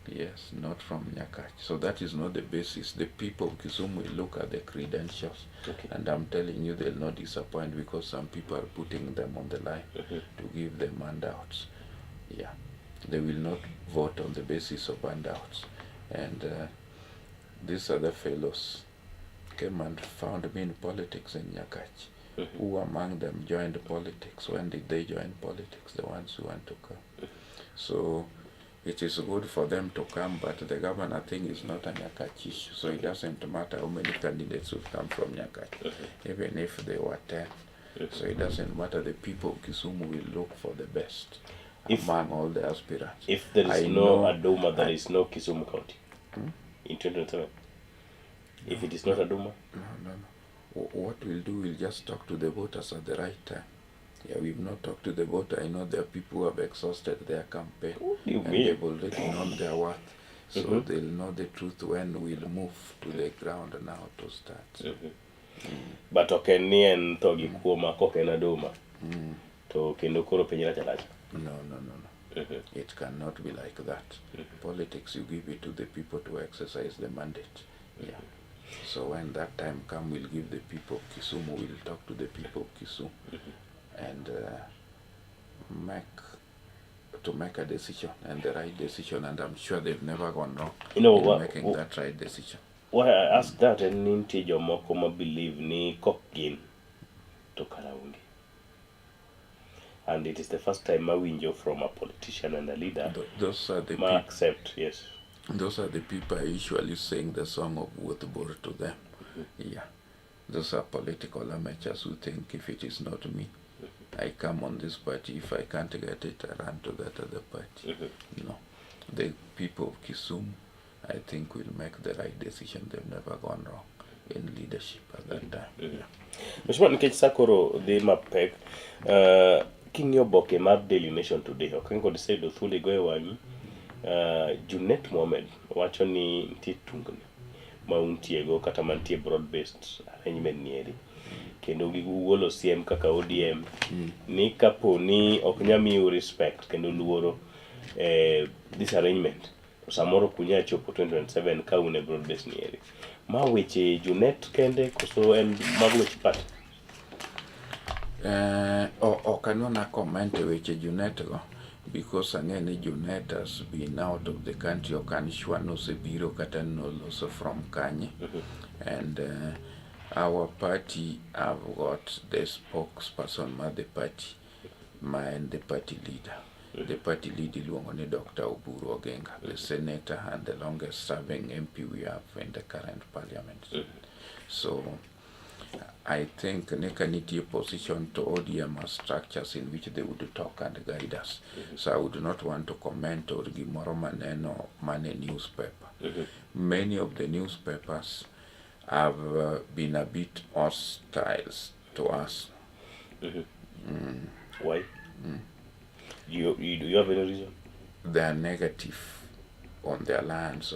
Yes, not from Nyakach. So that is not the basis. The people of Kisumu will look at the credentials. And I'm telling you, they'll not disappoint, because some people are putting them on the line to give them handouts. Yeah, they will not vote on the basis of handouts. And these other fellows came and found me in politics in Nyakach. Who among them joined politics? When did they join politics? The ones who want to come. So it is good for them to come, but the governor thing is not a Nyakach issue. So it doesn't matter how many candidates will come from Nyakach, even if they were 10. So it doesn't matter. The people of Kisumu will look for the best among all the aspirants. If there is I no know Aduma, there I is no Kisumu County in 2027. If it is not Aduma? No, no, no. What we'll do, we'll just talk to the voters at the right time. Yeah, we've not talked to the voter. I know there are people who have exhausted their campaign. What do you And mean? they've already known their worth. So they'll know the truth when we'll move to the ground now to start. But ok en ni en tho gi kuo ma kok en Aduma. To kendo koro piny rach aracha. No, no, no, no. It cannot be like that. Politics, you give it to the people to exercise the mandate. Yeah. So when that time comes, we'll give the people of Kisumu, we'll talk to the people of Kisumu and make a decision, and the right decision, and I'm sure they've never gone wrong in making that right decision. Why I ask that en ni nitie jomoko ma believe ni kok gin to kara onge. And it is the first time awinjo from a politician and a leader Those are the ma people. accept, yes. Those are the people I usually sing the song of Wuoth Bor to them. Yeah. Those are political amateurs who think if it is not me, I come on this party. If I can't get it, I run to that other party. No. The people of Kisumu, I think, will make the right decision. They've never gone wrong in leadership at that time. Yeah. Mheshimiwa, nikech sa koro dhi mapek, king'iyo oboke mar Daily Nation today, ok ang'e kod iseyudo thuolo igoyo wang'i, Junet Mohamed wacho ni nitie tungni ma untiego kata mantie broad based arrangement nieri kendo gigolo siem kaka ODM ni kapo ni ok nyal miu respect kendo luoro this arrangement to samoro ok unyal chopo 2027 ka un e broad based nieri. Ma weche Junet kende koso en mago weche party? Ok anwana comment e weche Junet go because ang'e ni Junet has been out of the country, ok an sure nosebiro kata noloso from kanye. And our party have got the spokesperson mar the party ma en the party leader. The party leader iluongo ni Dr. Oburu Oginga, the senator and the longest serving MP we have in the current parliament. So I think ni ka nitie position to ODM has structures in which they would talk and guide us. So I would not want to comment or gimoro maneno mane newspaper. Many of the newspapers have been a bit hostile to us. Why? Do you have any reason? They are negative on the alliance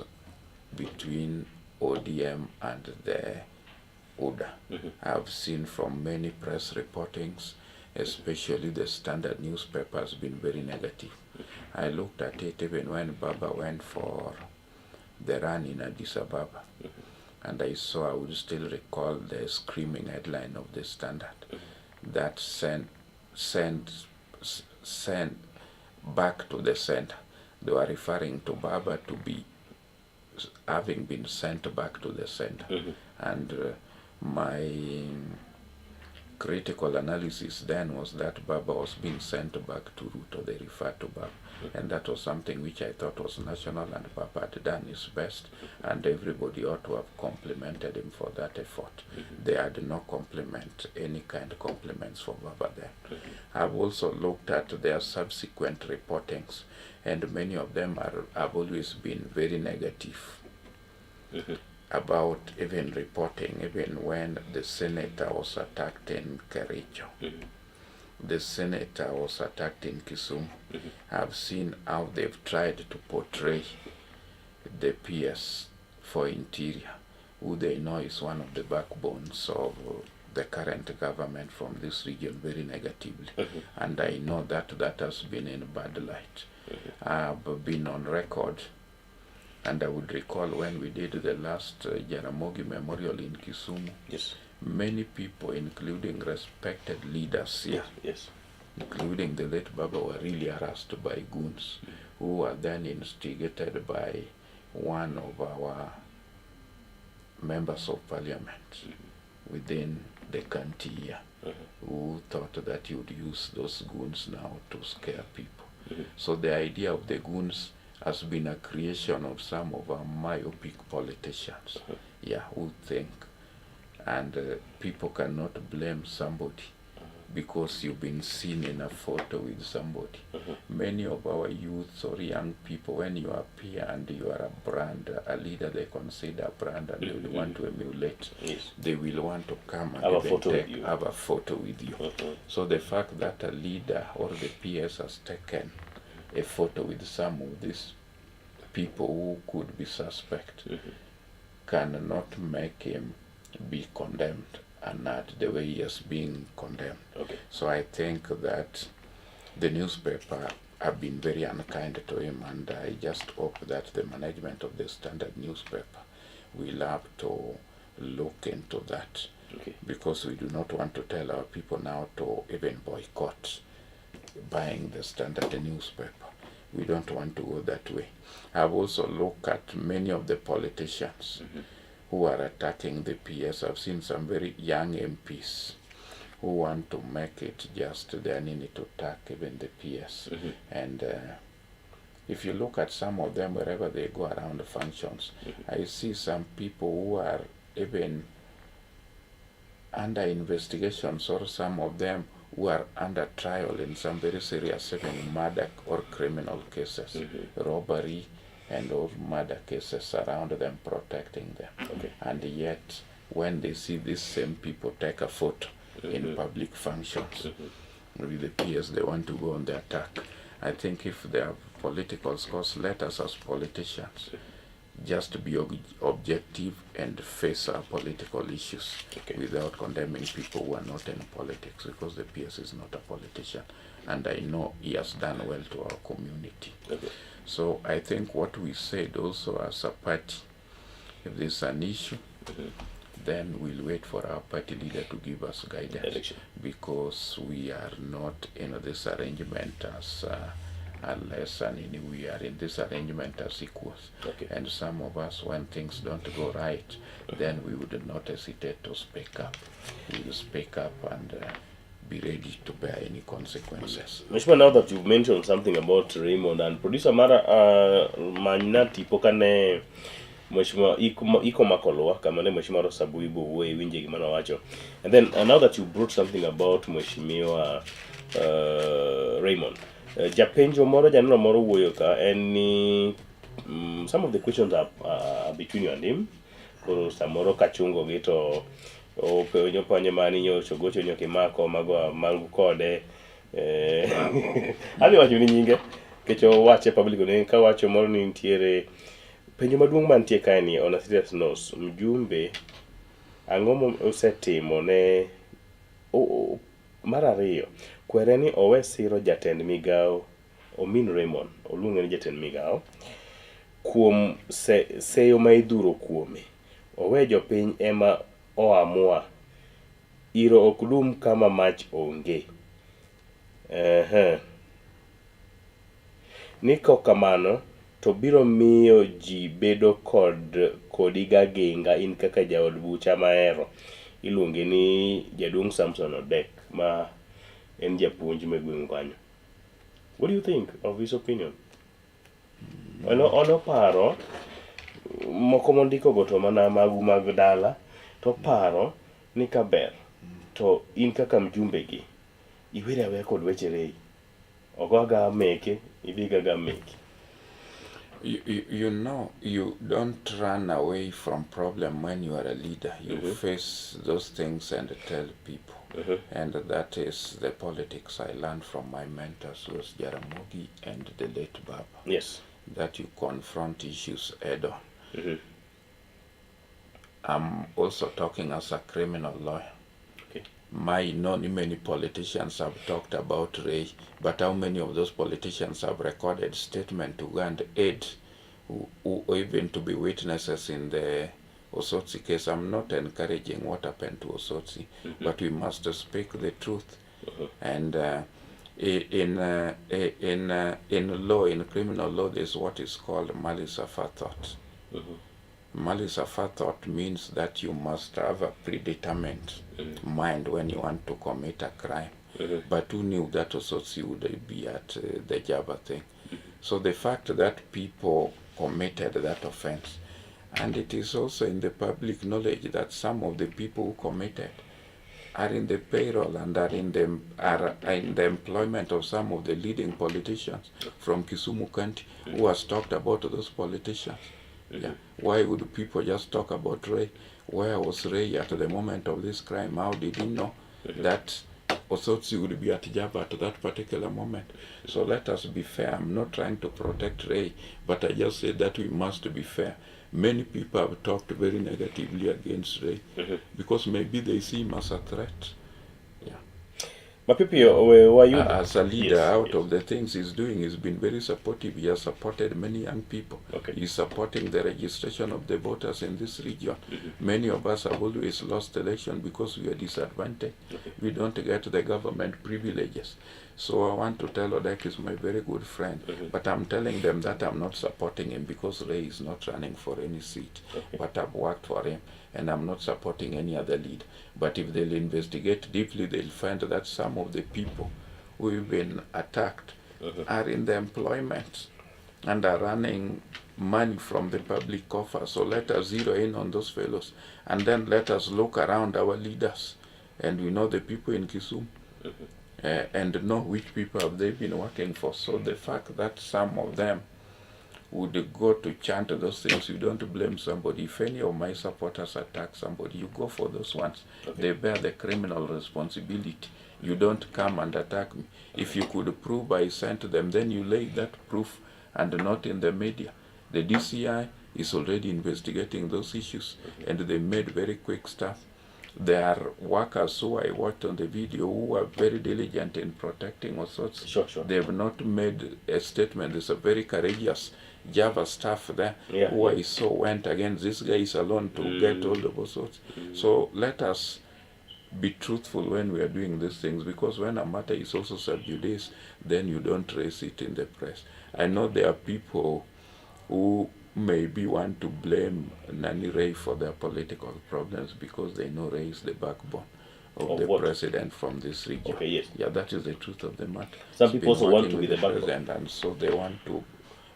between ODM and the UDA. I've seen from many press reportings, especially the Standard newspaper has been very negative. I looked at it even when Baba went for the run in Addis Ababa. And I saw, I would still recall the screaming headline of the Standard that sent back to the center. They were referring to Baba to be having been sent back to the center. And my critical analysis then was that Baba was being sent back to Ruto. They referred to Baba. And that was something which I thought was national, and Baba had done his best, and everybody ought to have complimented him for that effort. They had no compliment, any kind of compliments for Baba then. I've also looked at their subsequent reportings, and many of them have always been very negative about even reporting, even when the senator was attacked in Kericho. The senator was attacked in Kisumu. I've seen how they've tried to portray the PS for Interior, who they know is one of the backbones of the current government from this region, very negatively. And I know that that has been in bad light. I've been on record, and I would recall when we did the last Jaramogi Memorial in Kisumu, many people, including respected leaders here, including the late Baba, were really harassed by goons who were then instigated by one of our members of parliament within the county here, who thought that he would use those goons now to scare people. So the idea of the goons has been a creation of some of our myopic politicians, who think, and people cannot blame somebody because you've been seen in a photo with somebody. Many of our youths or young people, when you appear and you are a brand, a leader they consider a brand and they will want to emulate. They will want to come and Have a even photo with you. have a photo with you. So the fact that a leader or the PS has taken a photo with some of these people who could be suspect cannot make him be condemned and not the way he has been condemned. So I think that the newspaper have been very unkind to him, and I just hope that the management of the Standard newspaper will have to look into that. Because we do not want to tell our people now to even boycott buying the Standard newspaper. We don't want to go that way. I've also looked at many of the politicians who are attacking the PS. I've seen some very young MPs who want to make it just their need to attack even the PS. And if you look at some of them wherever they go around the functions, I see some people who are even under investigations, or some of them who are under trial in some very serious even murder or criminal cases, robbery and or murder cases around them, protecting them. And yet, when they see these same people take a photo in public functions with the PS, they want to go on the attack. I think if they have political scores, let us as politicians just be objective and face our political issues without condemning people who are not in politics, because the PS is not a politician, and I know he has done well to our community. So I think what we said also as a party, if there's an issue, then we'll wait for our party leader to give us guidance, Direction. Because we are not in this arrangement as unless and we are in this arrangement as equals. And some of us, when things don't go right, then we would not hesitate to speak up. We will speak up and be ready to bear any consequences. Mheshimiwa, now that you've mentioned something about Raymond and producer mara manyna tipo kane Mheshimiwa iko makolwa kama ne Mheshimiwa Rosa Buibu wuoye winje gima nowacho. And then now that you brought something about Mheshimiwa Raymond, japenjo moro, janeno moro wuoyo ka en ni some of the questions are between you and him. Koro samoro kachungo gi to openjo penjo mani nyocha ogocho nyoka imako mago mago kode, adhi wacho ni nyinge nikech owache public ni kawacho moro ni nitiere penjo maduong' mantie kae ni, on a serious note, mjumbe, ang'o mosetimo ne mar ariyo kwere ni owe siro jatend migawo omin Raymond, oluonge ni jatend migawo kuom seyo ma idhuro kuome, owe jopiny ema oamua, iro ok dum kama mach onge. Ehe. Ni kok kamano to biro miyo ji bedo kod kodi gaginga in kaka jaod bucha mahero, iluonge ni jaduong' Samson Odek ma en japuonj me gweng' kanyo. What do you think of his opinion? Ono paro moko mondiko go to mana magu mag dala to paro ni kaber to in kaka mjumbe gi iweri aweya kod weche Ray ogo aga meke idhi gaga meke. You don't run away from problem when you are a leader. You face those things and tell people. And that is the politics I learned from my mentors, who was Jaramogi and the late Baba. That you confront issues head on. I'm also talking as a criminal lawyer. My not many politicians have talked about Ray, but how many of those politicians have recorded statement to go and aid, who even to be witnesses in the Osotsi case? I'm not encouraging what happened to Osotsi, but we must speak the truth. And in law, in criminal law, there's what is called malice aforethought. Malice aforethought means that you must have a predetermined mind when you want to commit a crime. But who knew that Osotsi would be at the Java thing? So the fact that people committed that offense, and it is also in the public knowledge that some of the people who committed are in the payroll and are in the employment of some of the leading politicians from Kisumu County, who has talked about those politicians. Yeah. Why would people just talk about Ray? Where was Ray at the moment of this crime? How did he know that Osotsi would be at Java at that particular moment? So let us be fair. I'm not trying to protect Ray, but I just say that we must be fair. Many people have talked very negatively against Ray because maybe they see him as a threat. Yeah. Mapiyo we wayud As a leader, out of the things he's doing, he's been very supportive. He has supported many young people. He's supporting the registration of the voters in this region. Many of us have always lost election because we are disadvantaged. We don't get the government privileges. So I want to tell Odek is my very good friend, but I'm telling them that I'm not supporting him because Ray is not running for any seat. But I've worked for him and I'm not supporting any other leader. But if they'll investigate deeply, they'll find that some of the people who've been attacked are in the employment and are running money from the public coffer. So let us zero in on those fellows and then let us look around our leaders. And we know the people in Kisumu and know which people have they been working for. So the fact that some of them would go to chant those things, you don't blame somebody. If any of my supporters attack somebody, you go for those ones. They bear the criminal responsibility. You don't come and attack me. If you could prove I sent them, then you lay that proof and not in the media. The DCI is already investigating those issues and they made very quick stuff. There are workers who I watched on the video who are very diligent in protecting all sorts. Sure. They have not made a statement. There's a very courageous Java staff there who I saw went against these guys alone to get all of those sorts. So let us be truthful when we are doing these things, because when a matter is also sub judice, then you don't raise it in the press. I know there are people who maybe want to blame Nani Ray for their political problems because they know Ray is the backbone of Of the what? president from this region. Okay, yes. Yeah, that is the truth of the matter. Some He's people been also want working to be with the backbone. president, and so they want to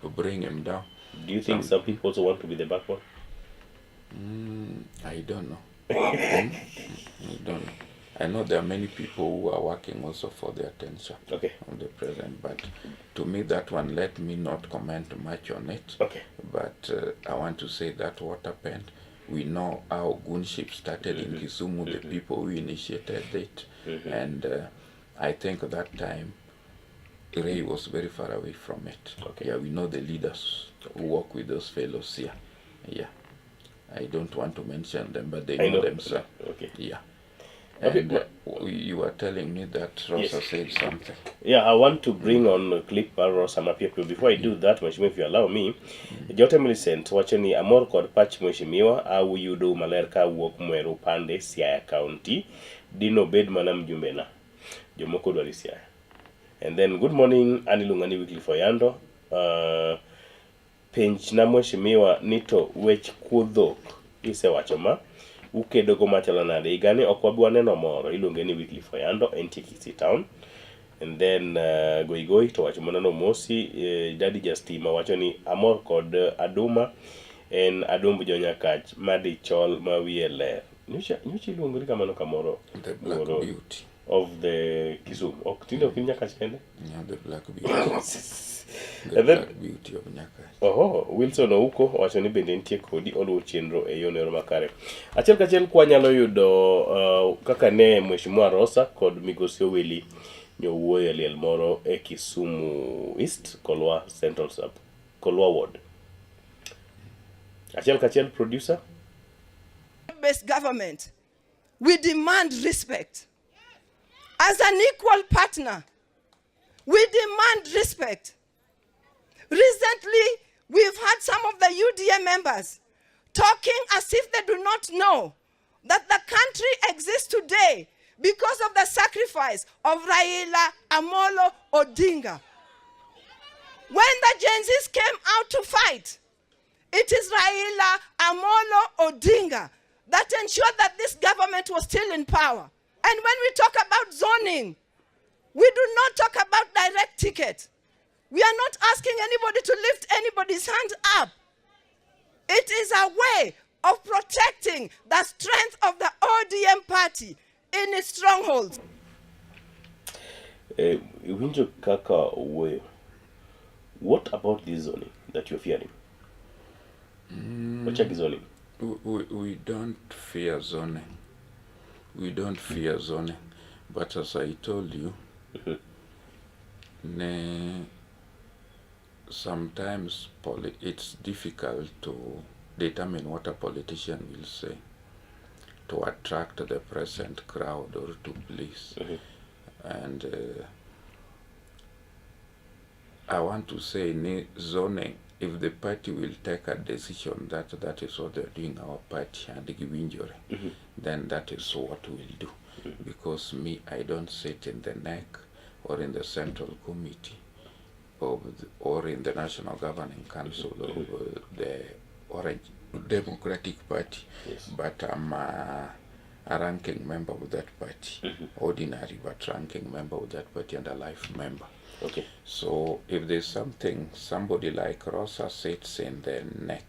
bring him down. Do you think some people also want to be the backbone? I don't know. I don't know. I know there are many people who are working also for the attention of the president, but to me that one, let me not comment much on it. But I want to say that what happened, we know how goonship started in Kisumu, the people who initiated it, and I think at that time Ray was very far away from it. Yeah, we know the leaders who work with those fellows here. Yeah. I don't want to mention them, but they I know know. themselves. Yeah. And you were telling me that Rosa said something. Yeah, I want to bring on a clip mar Rosa mapiyo piyo. Before I do that, Mheshimiwa, if you allow me, Jote Millicent wacho ni amor kod pach Mheshimiwa awuyudo maler ka wuok Mweru Pande, Siaya County. Dino bed mana mjumbe na. Jomoko dwaro Siaya. And then good morning, an iluonga ni Wycliffe Oyando. Penj na Mheshimiwa ni to wech kuo dhok isewacho ma ukedo go machalo nade? Higani ok wabi waneno moro iluonge ni Wycliffe Oyando entie Kisii Town. And then Goigoi to wacho mana nomosi Daddy Justima wacho ni amor kod Aduma en adumb jonyakach madichol ma wiye ler. Nyocha nyocha iluongori kamano kamoro. The Black Moro Beauty. Of the Kisumu. Ok tinde ok in Nyakach kende? Yeah, the Black Beauty. The And then Black Beauty of Nyakach. Oho, Wilson Ouko owacho ni bende nitie kodi oluwo chenro e yono makare. Achiel kachiel kwanyalo yudo kaka ne Mheshimiwa Rosa kod Migosi Owili nyowuoyo e liel moro e Kisumu East, Kolwa Central Sub, Kolwa Ward. Achiel kachiel producer. Based government, we demand respect. As an equal partner, we demand respect. Recently, we've had some of the UDA members talking as if they do not know that the country exists today because of the sacrifice of Raila Amolo Odinga. When the Gen Zs came out to fight, it is Raila Amolo Odinga that ensured that this government was still in power. And when we talk about zoning, we do not talk about direct ticket. We are not asking anybody to lift anybody's hand up. It is a way of protecting the strength of the ODM party in its strongholds. Iwinjo kaka owuoyo. What about this zoning that you're fearing? Wachaki zoning. We don't fear zoning. We don't fear zoning. But as I told you, ne, sometimes it's difficult to determine what a politician will say to attract the present crowd or to please. And I want to say zoning, if the party will take a decision that that is what they're doing, our party and giwinjore, then that is what we'll do. Because me, I don't sit in the neck or in the Central Committee of the, or in the National Governing Council of the Orange Democratic Party. Yes. But I'm a ranking member of that party, ordinary but ranking member of that party and a life member. Okay. So if there's something, somebody like Rosa sits in the neck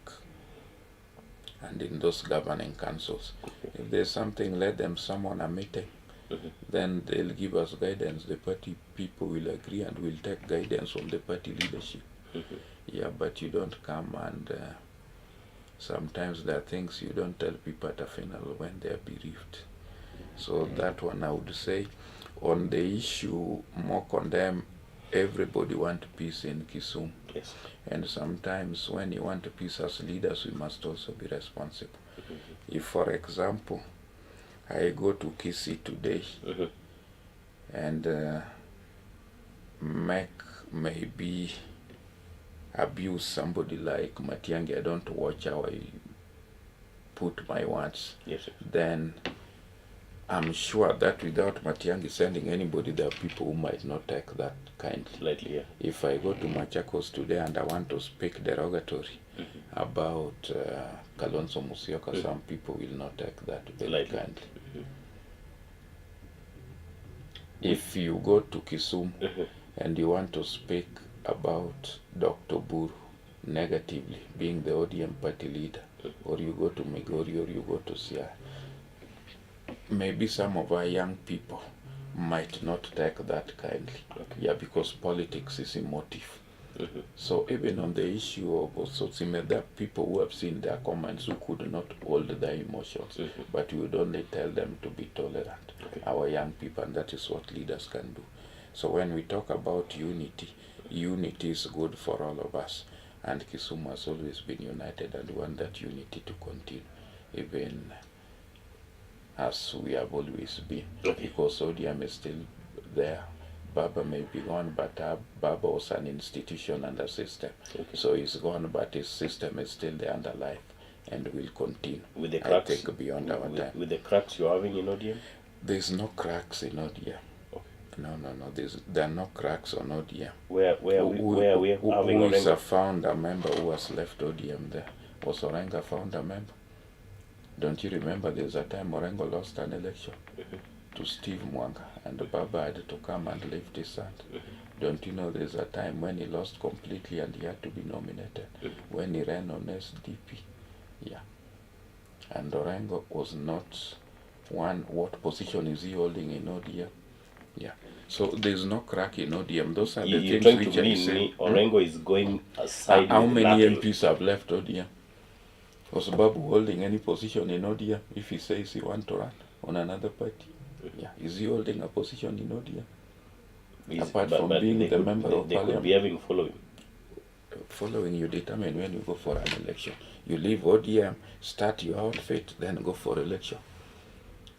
and in those governing councils, if there's something, let them summon a meeting. Then they'll give us guidance. The party people will agree and we'll take guidance from the party leadership. Yeah, but you don't come and sometimes there are things you don't tell people at a funeral when they are bereaved. So that one I would say. On the issue, more condemn, everybody want peace in Kisumu. Yes. And sometimes when you want peace as leaders, we must also be responsible. If, for example, I go to Kisii today and make maybe abuse somebody like Matiang'i, I don't watch how I put my words, Yes. then I'm sure that without Matiang'i sending anybody, there are people who might not take that kindly. Slightly, yeah. If I go to Machakos today and I want to speak derogatory about Kalonzo Musyoka, some people will not take that very Lightly. Kindly. If you go to Kisumu and you want to speak about Dr. Buru negatively, being the ODM party leader, or you go to Migori or you go to Siaya, maybe some of our young people might not take that kindly. Yeah, because politics is emotive. So even on the issue of Osotsi, there are people who have seen their comments who could not hold their emotions, but we would only tell them to be tolerant, our young people, and that is what leaders can do. So when we talk about unity, unity is good for all of us. And Kisumu has always been united, and we want that unity to continue, even as we have always been. Because ODM is still there. Baba may be gone, but Baba was an institution and a system. So he's gone, but his system is still there and alive and will continue. With the I cracks, think beyond our time. with the cracks you're having in ODM? There's no cracks in ODM. Okay. No, no, no. There are no cracks on ODM. Where are we having Who is Orengo? a founder member who has left ODM there? Was Orengo a founder member? Don't you remember there's a time Orengo lost an election to Steve Mwanga and Baba had to come and lift his hand? Don't you know there's a time when he lost completely and he had to be nominated when he ran on SDP? Yeah. And Orengo was not one. What position is he holding in ODM? Yeah. So there's no crack in ODM. Those are the You're things trying which to I mean say. me, Orengo is going aside How with many nothing. MPs have left ODM? Was Babu holding any position in ODM if he says he want to run on another party? Yeah. Is he holding a position in ODM? Apart from being they the could, member of they could parliament. be having following. Following, you determine when you go for an election. You leave ODM, start your outfit, then go for election.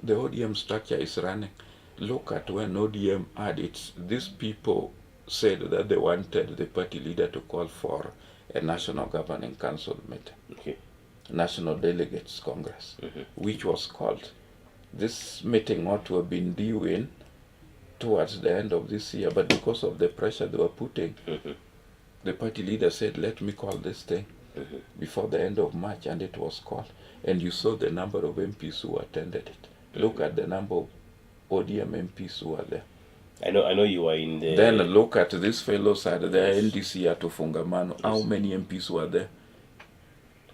The ODM structure is running. Look at when ODM had its, these people said that they wanted the party leader to call for a national governing council meeting, National Delegates Congress, which was called. This meeting ought to have been due in towards the end of this year, but because of the pressure they were putting, the party leader said, let me call this thing before the end of March, and it was called. And you saw the number of MPs who attended it. Look at the number of ODM MPs who are there. I know you were in the Then look at these fellows at the NDC at Ufungamano. How many MPs were there?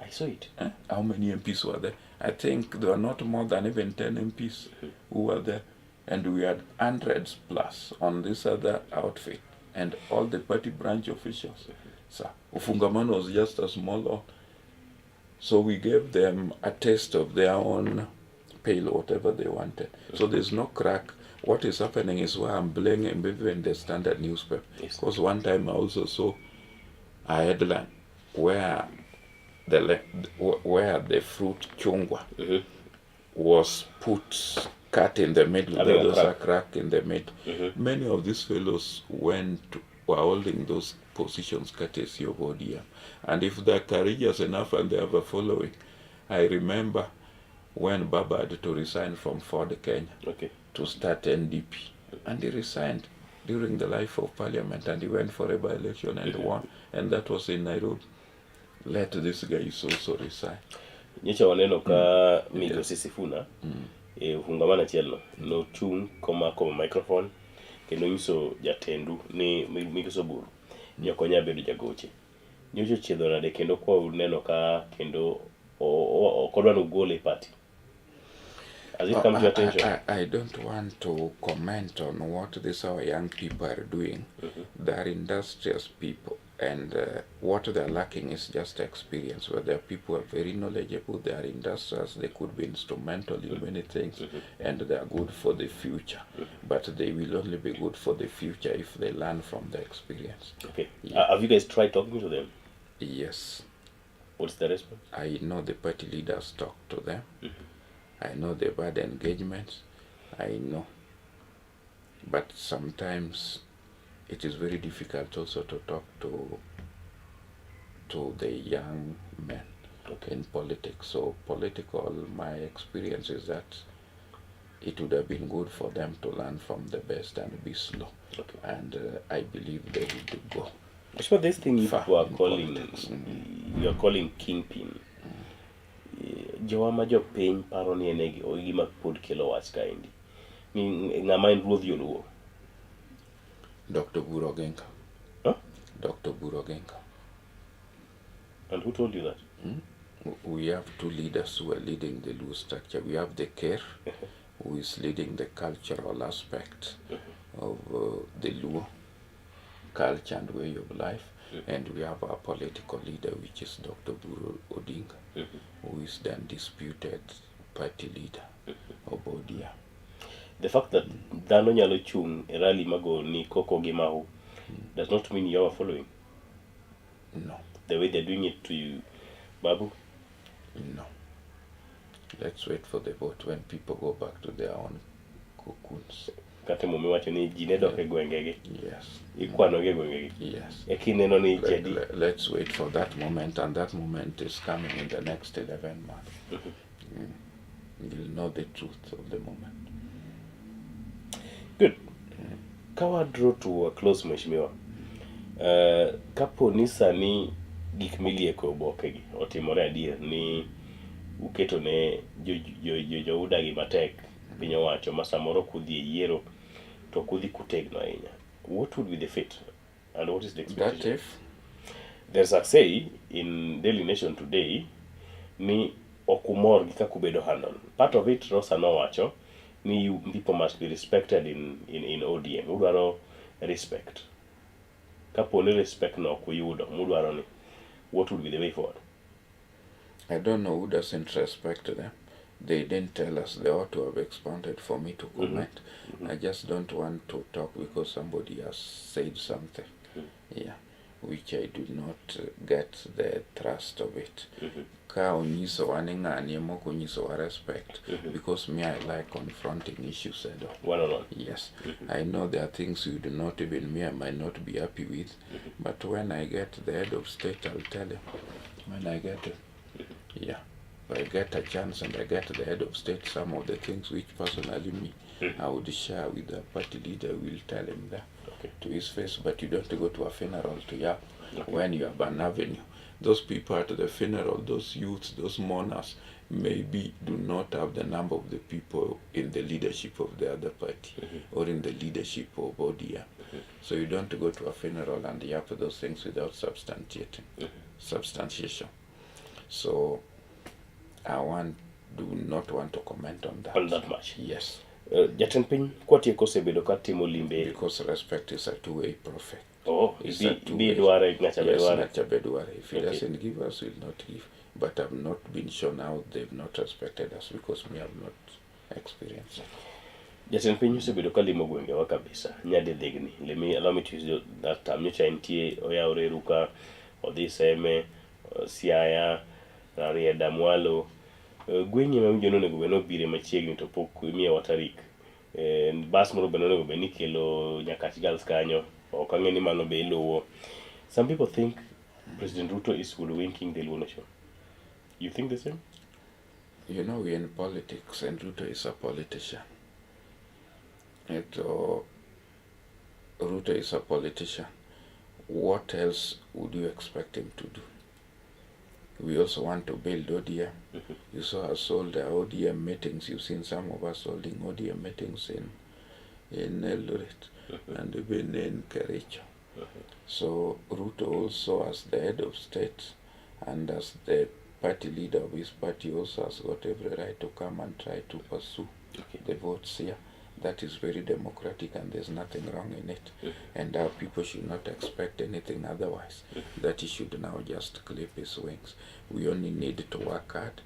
I saw it. Eh? How many MPs were there? I think there were not more than even 10 MPs who were there. And we had hundreds plus on this other outfit and all the party branch officials. So Ufungamano was just a small one. So we gave them a taste of their own pale, whatever they wanted. So there's no crack. What is happening is why I'm blaming even the Standard newspaper. Because one time I also saw a headline where the fruit chungwa was put cut in the middle. Having There a was a crack. Crack in the middle. Many of these fellows were holding those positions courtesy of ODM. And if they're courageous enough and they have a following, I remember when Baba had to resign from Ford Kenya to start NDP, and he resigned. during the life of parliament and he went for a by-election and won, and that was in Nairobi. Let this guy also resign. Nyocha waneno ka Migosi Sifuna e ufungamano achiel no nochung' komako microphone kendo nyiso jatendu ni Migosi Oburu ni ok onyal bedo jagoche. Nyocha ochiedho nade kendo kwa uneno ka kendo ok odwa ni ugole e party. Has it come to your attention? I don't want to comment on what these our young people are doing. They are industrious people, and what they are lacking is just experience. Where there are people who are very knowledgeable, they are industrious, they could be instrumental in many things, and they are good for the future. But they will only be good for the future if they learn from the experience. Okay. Yeah. Have you guys tried talking to them? Yes. What's the response? I know the party leaders talk to them. I know they've had engagements. I know. But sometimes it is very difficult also to talk to the young men in politics. So political, my experience is that it would have been good for them to learn from the best and be slow. And I believe they would go So this thing you far people are in calling politics. You are calling kingpin. Jowa ma jopiny paro ni en e gima pod kelo wach kaendi. Ni ng'ama en ruodh joluo. Dr. Oburu Oginga. Huh? Dr. Oburu Oginga. And who told you that? We have two leaders who are leading the Luo structure. We have the Ker, who is leading the cultural aspect of the Luo culture and way of life. And we have our political leader, which is Dr. Oburu Odinga, who is the undisputed party leader of ODM. The fact that dhano nyalo chung' e rally mago ni koko gi mahu does not mean you are following No, the way they're doing it to you, Babu. No. Let's wait for the vote when people go back to their own cocoons. Kata momiwacho ni ji ne dok e gwengegi. Ikwanogi e gwengegi. Ekineno ni jadi. Let's wait for that moment, and that moment is coming in the next 11 months. You'll know the truth of the moment. Good. Ka wa draw to a close, mheshimiwa. Kapo ni sani gik milieko e oboke gi otimore adier ni uketo ne jo jo matek piny owacho ma samoro kudhi e yiero to ok udhi kutegno ahinya. What would be the fate and what is the That expectation? If There's a say in Daily Nation today ni ok umor gi kaka ubedo handle. Part of it Rosa nowacho ni you people must be respected in ODM. Udwaro respect. Kapo ni respect no ok uyudo mudwaro ni, what would be the way forward? I don't know who doesn't respect them. They didn't tell us. They ought to have expounded for me to comment. I just don't want to talk because somebody has said something. Yeah, which I do not get the thrust of it. Ka onyisowa ni ng'ani ema ok onyisowa respect, because me, I like confronting issues head on. One on one. Yes, I know there are things you do not, even me, I might not be happy with, but when I get the head of state, I'll tell him. When I get it, yeah. If I get a chance and I get the head of state, some of the things which personally me, I would share with the party leader, will tell him that to his face. But you don't go to a funeral to yap when you have an avenue. Those people at the funeral, those youths, those mourners, maybe do not have the number of the people in the leadership of the other party or in the leadership of ODM. So you don't go to a funeral and yap those things without substantiating, substantiation. So I want do not want to comment on that. On that much. Yes, Jatend piny kwatieko osebedo ka timo limbe. Because respect is a two-way prophet. Oh, It's bi a two-way. bi dware ng'acha be Yes, dware. ng'acha be dware. If he doesn't give us, we'll not give. But I've not been shown how they've not respected us because me have not experienced it. Jatend piny osebedo ka limo gwengewa kabisa nyadidhigni. Let me allow me to use that term. Nyocha entie oyawre Ruka, odhi Seme, Siaya, Rarieda mwalo. Gweng'i ma winjo ni onego bed ni obire machiegni to pok imiyowa tarik. Bas moro bende onego bed ni kelo Nyakach Girls kanyo. Ok ang'e ni mano be iluwo. Some people think President Ruto is hoodwinking the Luo nation. You think the same? You know, we're in politics and Ruto is a politician. It, Ruto is a politician. What else would you expect him to do? We also want to build ODM. You saw us hold our ODM meetings. You've seen some of us holding ODM meetings in Eldoret and even in Kericho. So Ruto also, as the head of state and as the party leader of his party, also has got every right to come and try to pursue the votes here. That is very democratic and there's nothing wrong in it. And our people should not expect anything otherwise. That he should now just clip his wings. We only need to work hard,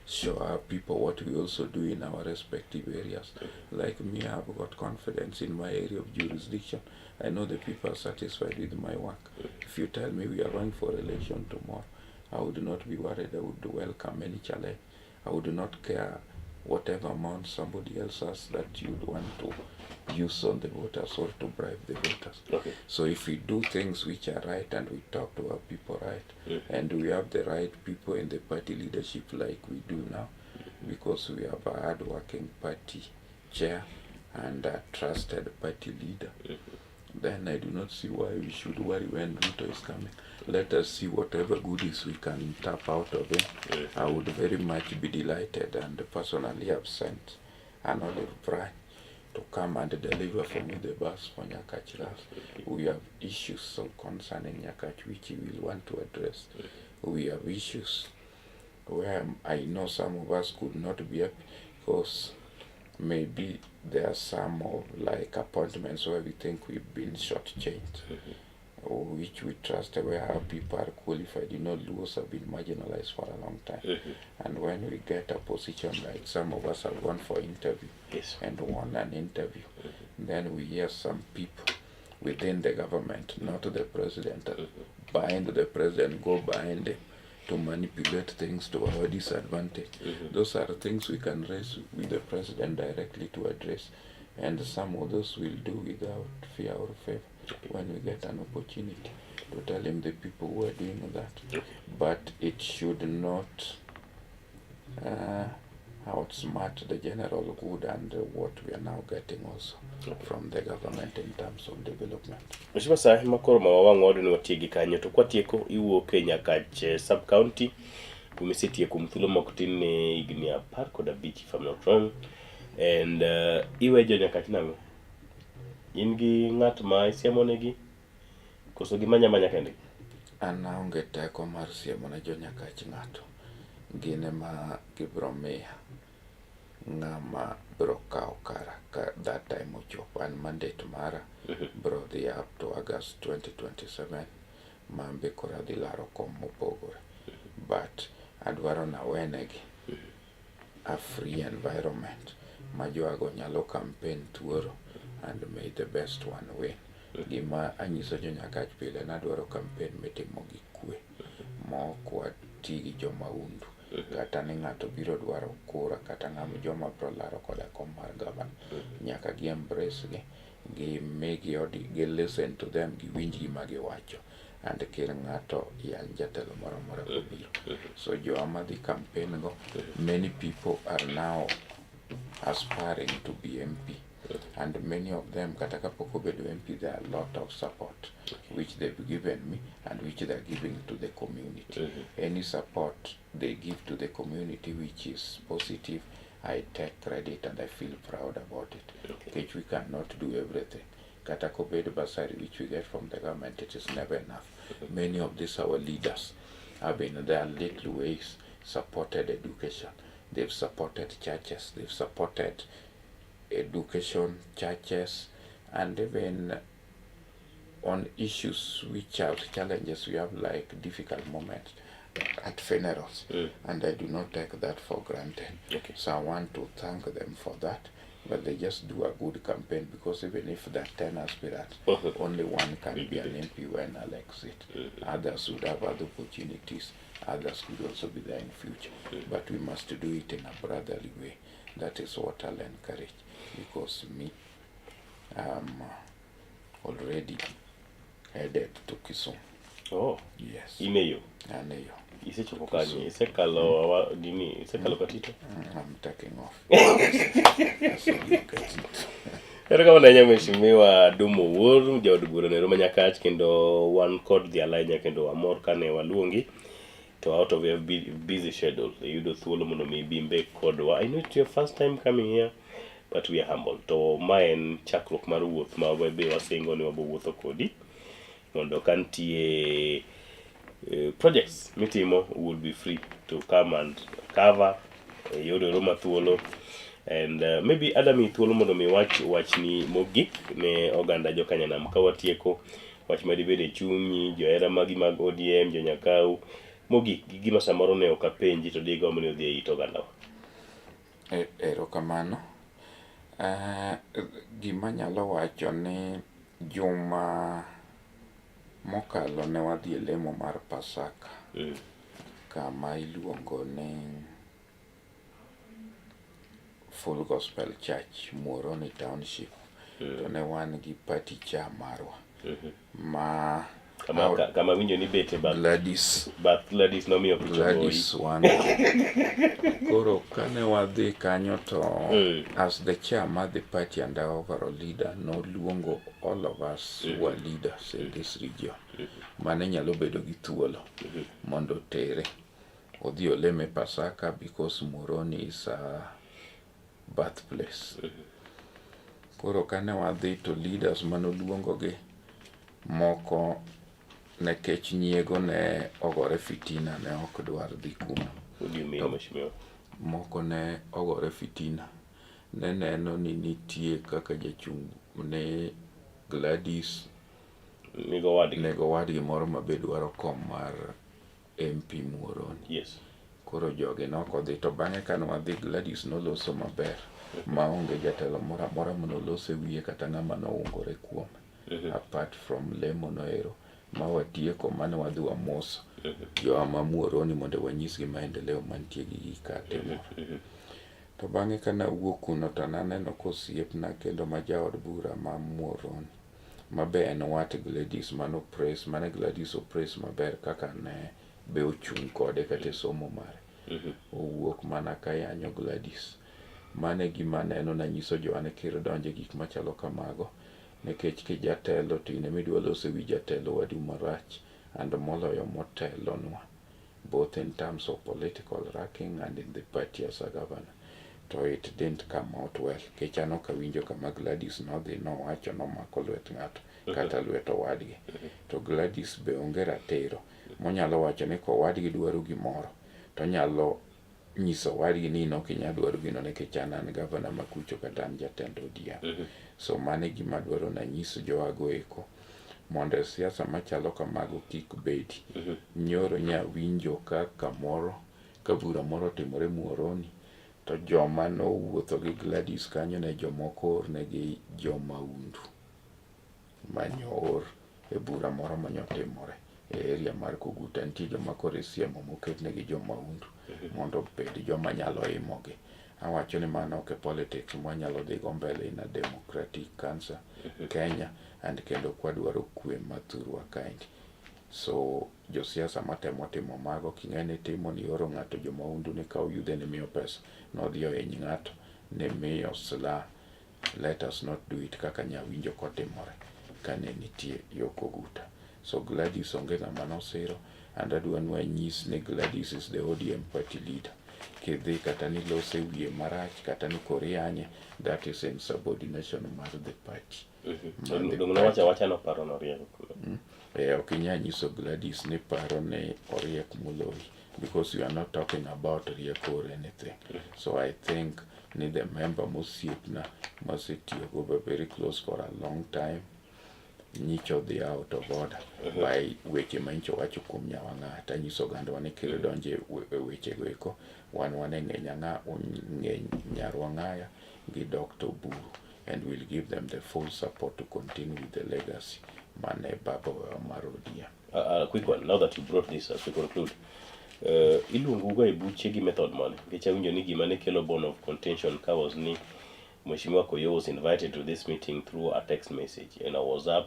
show our people what we also do in our respective areas. Like me, I've got confidence in my area of jurisdiction. I know the people are satisfied with my work. If you tell me we are running for election tomorrow, I would not be worried. I would welcome any challenge. I would not care whatever amount somebody else has that you'd want to use on the voters or to bribe the voters. So if we do things which are right and we talk to our people right, and we have the right people in the party leadership like we do now, because we have a hard-working party chair and a trusted party leader, then I do not see why we should worry when Ruto is coming. Let us see whatever goodies we can tap out of him. I would very much be delighted, and personally have sent an olive branch to come and deliver for me the bus for Nyakach Ras. We have issues so concerning Nyakach which he will want to address. We have issues where I know some of us could not be happy because maybe there are some of like appointments where we think we've been shortchanged, or which we trust where our people are qualified. You know, Luos have been marginalized for a long time. And when we get a position like some of us have gone for interview and won an interview, then we hear some people within the government, not the president, behind the president, go behind him to manipulate things to our disadvantage. Those are things we can raise with the president directly to address, and some of those we'll do without fear or favor when we get an opportunity to tell him the people who are doing that. But it should not outsmart the general good and what we are now getting also from the government in terms of development. Mheshimiwa Sahi, makoro ma wawang' wadu ni watiegi kanyo to kwatieko iwuok e Nyakach sub county kuma isetiyo kuom thuolo mok tin ne higni 15 if I'm not wrong, and iwe jo Nyakach nang'o? In gi ng'at ma isiemo negi koso gimanya manya kendgi? An aonge teko mar siemo ne jo Nyakach ng'ato. Gin ema gibiro miya ng'ama biro kawo kara ka that time ochopo. An mandate mara biro dhi up to August 2027 ma an be koro adhi laro kom mopogore. But adwaro nawenegi a free environment ma jowago nyalo campaign thuolo and may the best one win. Gima anyiso jo Nyakach pile nadwaro campaign mitimo gi kwe ma ok wati gi jomaundu kata ni ng'ato biro dwaro kura kata ng'ama joma biro laro koda kom mar gavana. Nyaka gi embrace gi, gimigi odi, gi listen to them, giwinj gima giwacho and kir ng'ato yany jatelo moro amora kobiro. So jowa madhi campaign go, many people are now aspiring to be MP. And many of them, kata kapok obedo MP, there are a lot of support which they've given me and which they're giving to the community. Any support they give to the community which is positive, I take credit and I feel proud about it. Which we cannot do everything. Kata kobed bursary which we get from the government, it is never enough. Many of these our leaders have in their little ways supported education. They've supported churches, they've supported education, churches, and even on issues which are challenges we have, like difficult moments at funerals. And I do not take that for granted. So I want to thank them for that. But they just do a good campaign, because even if there are 10 aspirants, only one can be an MP when I'll exit. Others would have other opportunities. Others could also be there in future. But we must do it in a brotherly way. That is what I'll encourage, because me, I'm already headed to Kisumu. Oh. Yes. In e yo? An e yo. Isechopo kanye? Isekalo gini, isekalo Katito? I'm taking off. Asedhi Katito. Erokamano ahinya Mheshimiwa Dum Owuor, jaod bura Nairobi ma Nyakach, kendo wan kod dhial ahinya kendo wamor kane waluongi to out of your busy schedule iyudo thuolo mondo mi ibi mbek kodwa. I know it's your first time coming here but we are humble. To ma en chakruok mar wuoth ma be wasingo ni wabo wuotho kodi mondo ka nitie projects mitimo would be free to come and cover e yor ero ma thuolo and maybe adami thuolo mondo mi wach wachni mogik ne oganda jokanyanam ka watieko wach madibed e chunyi johera magi mag ODM jonyakau mogik gi gima samoro ne ok apenji to digombo ni odhi e it ogandawa. Erokamano. Gima anyalo wacho ni juma mokalo ne wadhi e lemo mar Pasaka kama iluongo ni Full Gospel Church, Muhoroni Township. To ne wan gi party chair marwa ma Kama winjo ni bete bath Gladys bath Gladys nomiyo picha goyi. Gladys Wanga. Koro kane wadhi kanyo to as the chair mar the party and our overall leader noluongo all of us who are leaders in this region mane nyalo bedo gi thuolo mondo otere odhi oleme Pasaka because Muhoroni is a birthplace. Koro kane wadhi to leaders manoluongogi moko nekech nyiego ne ogore fitina ne ok dwar dhi kuno. What do you mean, Mheshimiwa? Moko ne ogore fitina ne neno ni nitie kaka jachung' ne Gladys Nigo wadgi. nego wadgi moro ma be dwaro kom mar MP Muhoroni. Koro jogi nok odhi to bang'e kane wadhi Gladys noloso maber maonge jatelo moro amora manoloso e wiye kata ng'ama noungore kuome apart from lemo noero ma watieko mane wadhi wamoso jowa ma Muhoroni mondo wanyisgi maendeleo mantie gi gik katimore. To bang'e kane awuok kuno to naneno ka osiepna kendo ma jaod bura ma Muhoroni ma be en wat Gladys mano praise mane Gladys opraise maber kaka ne be ochung' kode kata e somo mare. Owuok mana ka yanyo Gladys. Mano e gima aneno nanyiso jowa ni kir donjo e gik machalo kamago nikech kijatelo to in ema idwa loso e wi jatelo wadu marach and moloyo motelonwa both in terms of political ranking and in the party as a governor. To it didn't come out well. Nikech an ok awinjo kama Gladys nodhi nowacho nomako lwet ng'ato kata lwet owadgi. To Gladys be onge ratiro monyalo wacho ni kowadgi dwaro gimoro to onyalo nyiso owadgi ni in ok inyal dwaro gino nikech an an gavana ma kucho kata an jatend ODM. So mano e gima adwaro nanyis jowago eko mondo e siasa machalo kamago kik bedi. Nyoro nyawinjo ka kamoro ka bura moro otimore Muhoroni to joma nowuotho gi Gladys kanyo ne jomoko oornegi jomaundu manyo oor e bura moro manyotimore e area mar Koguta. Nitie joma koro isiemo moketnegi jomaundu mondo obed joma nyalo imogi. Awacho ni mano ok e politics mwanyalo dhi go mbele in a democratic country Kenya and kendo kwadwaro kwe mathurwa kaendi. So josiasa matemo timo mago king'e ni timo ni oro ng'ato jomaundu ni kawo yudhe ni miyo pesa nodhi ohiny ng'ato ni miyo silaha. Let us not do it kaka nyawinjo kotimore kane nitie yo Koguta. So Gladys onge ng'ama nosiro and adwa ni wanyis ni Gladys is the ODM party leader. Kidhi kata ni lose wiye marach kata ni koro iyanye, that is insubordination mar the party. Mar the Dong' party. nowacho awacha noparo noriek. Ok inyal nyiso Gladys ni paro ni oriek moloyi because you are not talking about rieko or anything. So I think ni the member mosiepna masetiyogo be very close for a long time nyicho dhi out of order by weche ma nyicho wacho kuom Nyawang'a tanyiso ogandawa ni kir donjo e wechego eko wan wane ng'e Nyarwang'aya gi Dr. Oburu and we'll give them the full support to continue with the legacy mane baba owewa mar ODM. Quick one, now that you brought this as we conclude. Iluongo ga e buche gi method mane? Nikech awinjo ni gima ne kelo bone of contention ka was ni Mheshimiwa Koyo was invited to this meeting through a text message and a WhatsApp,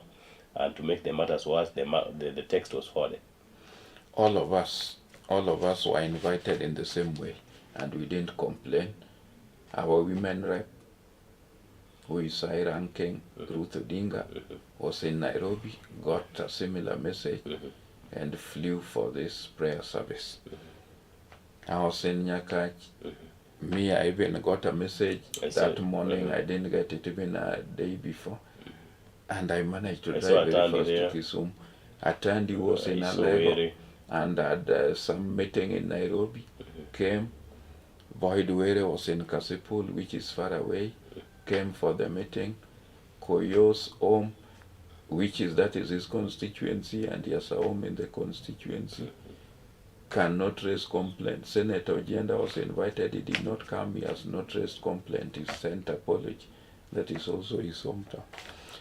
and to make the matters worse, the text was forwarded. All of us were invited in the same way and we didn't complain. Our women rep who is high ranking, Ruth Odinga, was in Nairobi, got a similar message, and flew for this prayer service. I was in Nyakach. Me, I even got a message I that see. morning. I didn't get it even a day before. And I managed to I saw drive very Atandi fast there. to Kisumu. Atandi was in I saw Alego Were. and had some meeting in Nairobi. Came. Boyd Were was in Kasipul, which is far away. Came for the meeting. Koyo's home, which is that is his constituency, and he has a home in the constituency. Cannot raise complaint. Senator Ojienda was invited. He did not come. He has not raised complaint. He sent apology. That is also his hometown.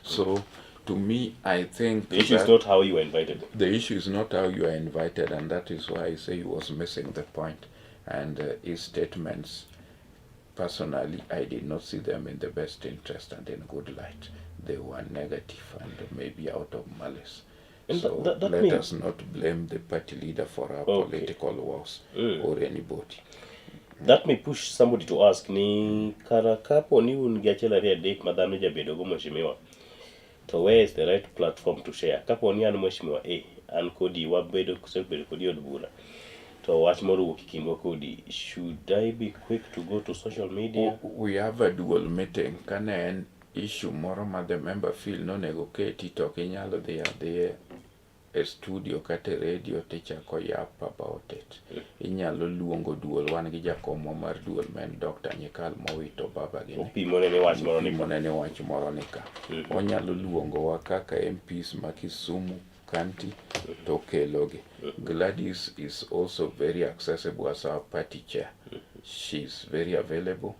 So, to me, I think The issue is that- not how you were invited. the issue is not how you are invited, and that is why I say he was missing the point. And his statements, personally, I did not see them in the best interest and in good light. They were negative and maybe out of malice. And So that let means- us not blame the party leader for our Okay. political wars or anybody. That may push somebody to ask ni kara kapo ni un gi achiel ariyo adek ma dhano jabedo go mheshimiwa to where is the right platform to share kapo ni an mheshimiwa A an kodi wabedo kusebedo kodi e od bura to wach moro owuok e kindwa kodi should I be quick to go to social media We have a dual meeting. Kane en issue moro ma the member feel nonego keti to ok inyal dhi adhiya e studio kata e radio tichako yap about it. Inyalo luongo duol, wan gi jakomwa mar duol ma en Dr. Nyikal mowito baba gini. Opimone ni wach moro ni ka. Opimone ni wach moro ni ka. Onyalo luongowa kaka MPs ma Kisumu County to okelogi. Gladys is also very accessible as our party chair. She is very available.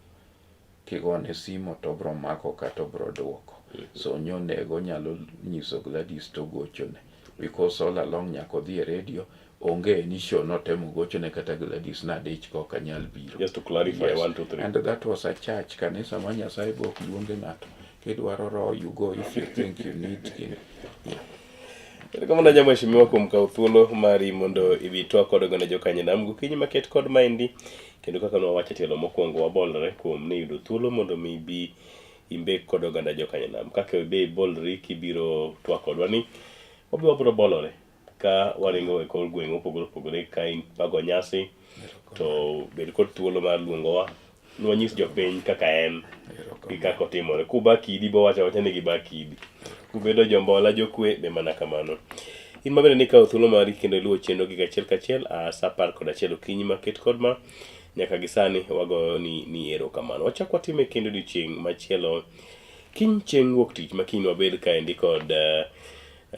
Kigone simo to obro mako kata obro duoko. So nyonego onyalo nyiso Gladys to gochone. Because all along nyaka odhi e radio, onge any show notemo gochone kata Gladys nadich ka ok anyal biro. Just to clarify, Yes. one, two, three. And that was a church, kanisa ma Nyasaye be ok luonge ng'ato. Kidwaro roho, you go if you think you need gini. Yeah. Erokamano ahinya mheshimiwa kuom kawo thuolo mari mondo ibi itwak kod oganda jokanyanam gokinyi maket kod maendi kendo kaka nwawacho e tielo mokwongo wabolre kuom ni yudo thuolo mondo mi ibi imbek kod oganda jokanyanam kaka be ibolri kibiro twak kodwa ni wabi wabiro bolore ka waringo e kor gweng' mopogore opogore ka ibago nyasi to bed kod thuolo mar luongowa nwanyis jopiny kaka en gi kaka otimore kuba kidi bowacho awacha ni giba kidi kubedo jombola jokwe be mana kamano in mabende nikawo thuolo mari kendo iluwo chenro gi achiel kachiel a sa 11 okinyi maket kod ma nyaka gi sani wagoyo ni, ni erokamano wachak watime kendo odiochieng' machielo kiny chieng' wuok tich ma kiny wabed kaendi kod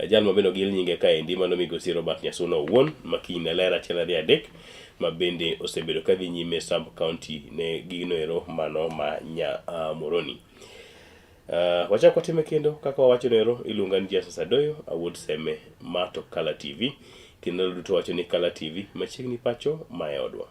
jal ma bende ogil nyinge kaendi mano migosi Robert Nyasuna owuon ma kiny ne ler achiel ariyo adek ma bende osebedo kadhi nyime sub county ne gino ero mano ma nya Moroni. Wachak watime kendo kaka wawacho nero iluonga ni Jesus Adoyo awuod Seme ma to Kala TV kendo ndalo duto wacho ni Kala TV machiegni pacho ma e odwa.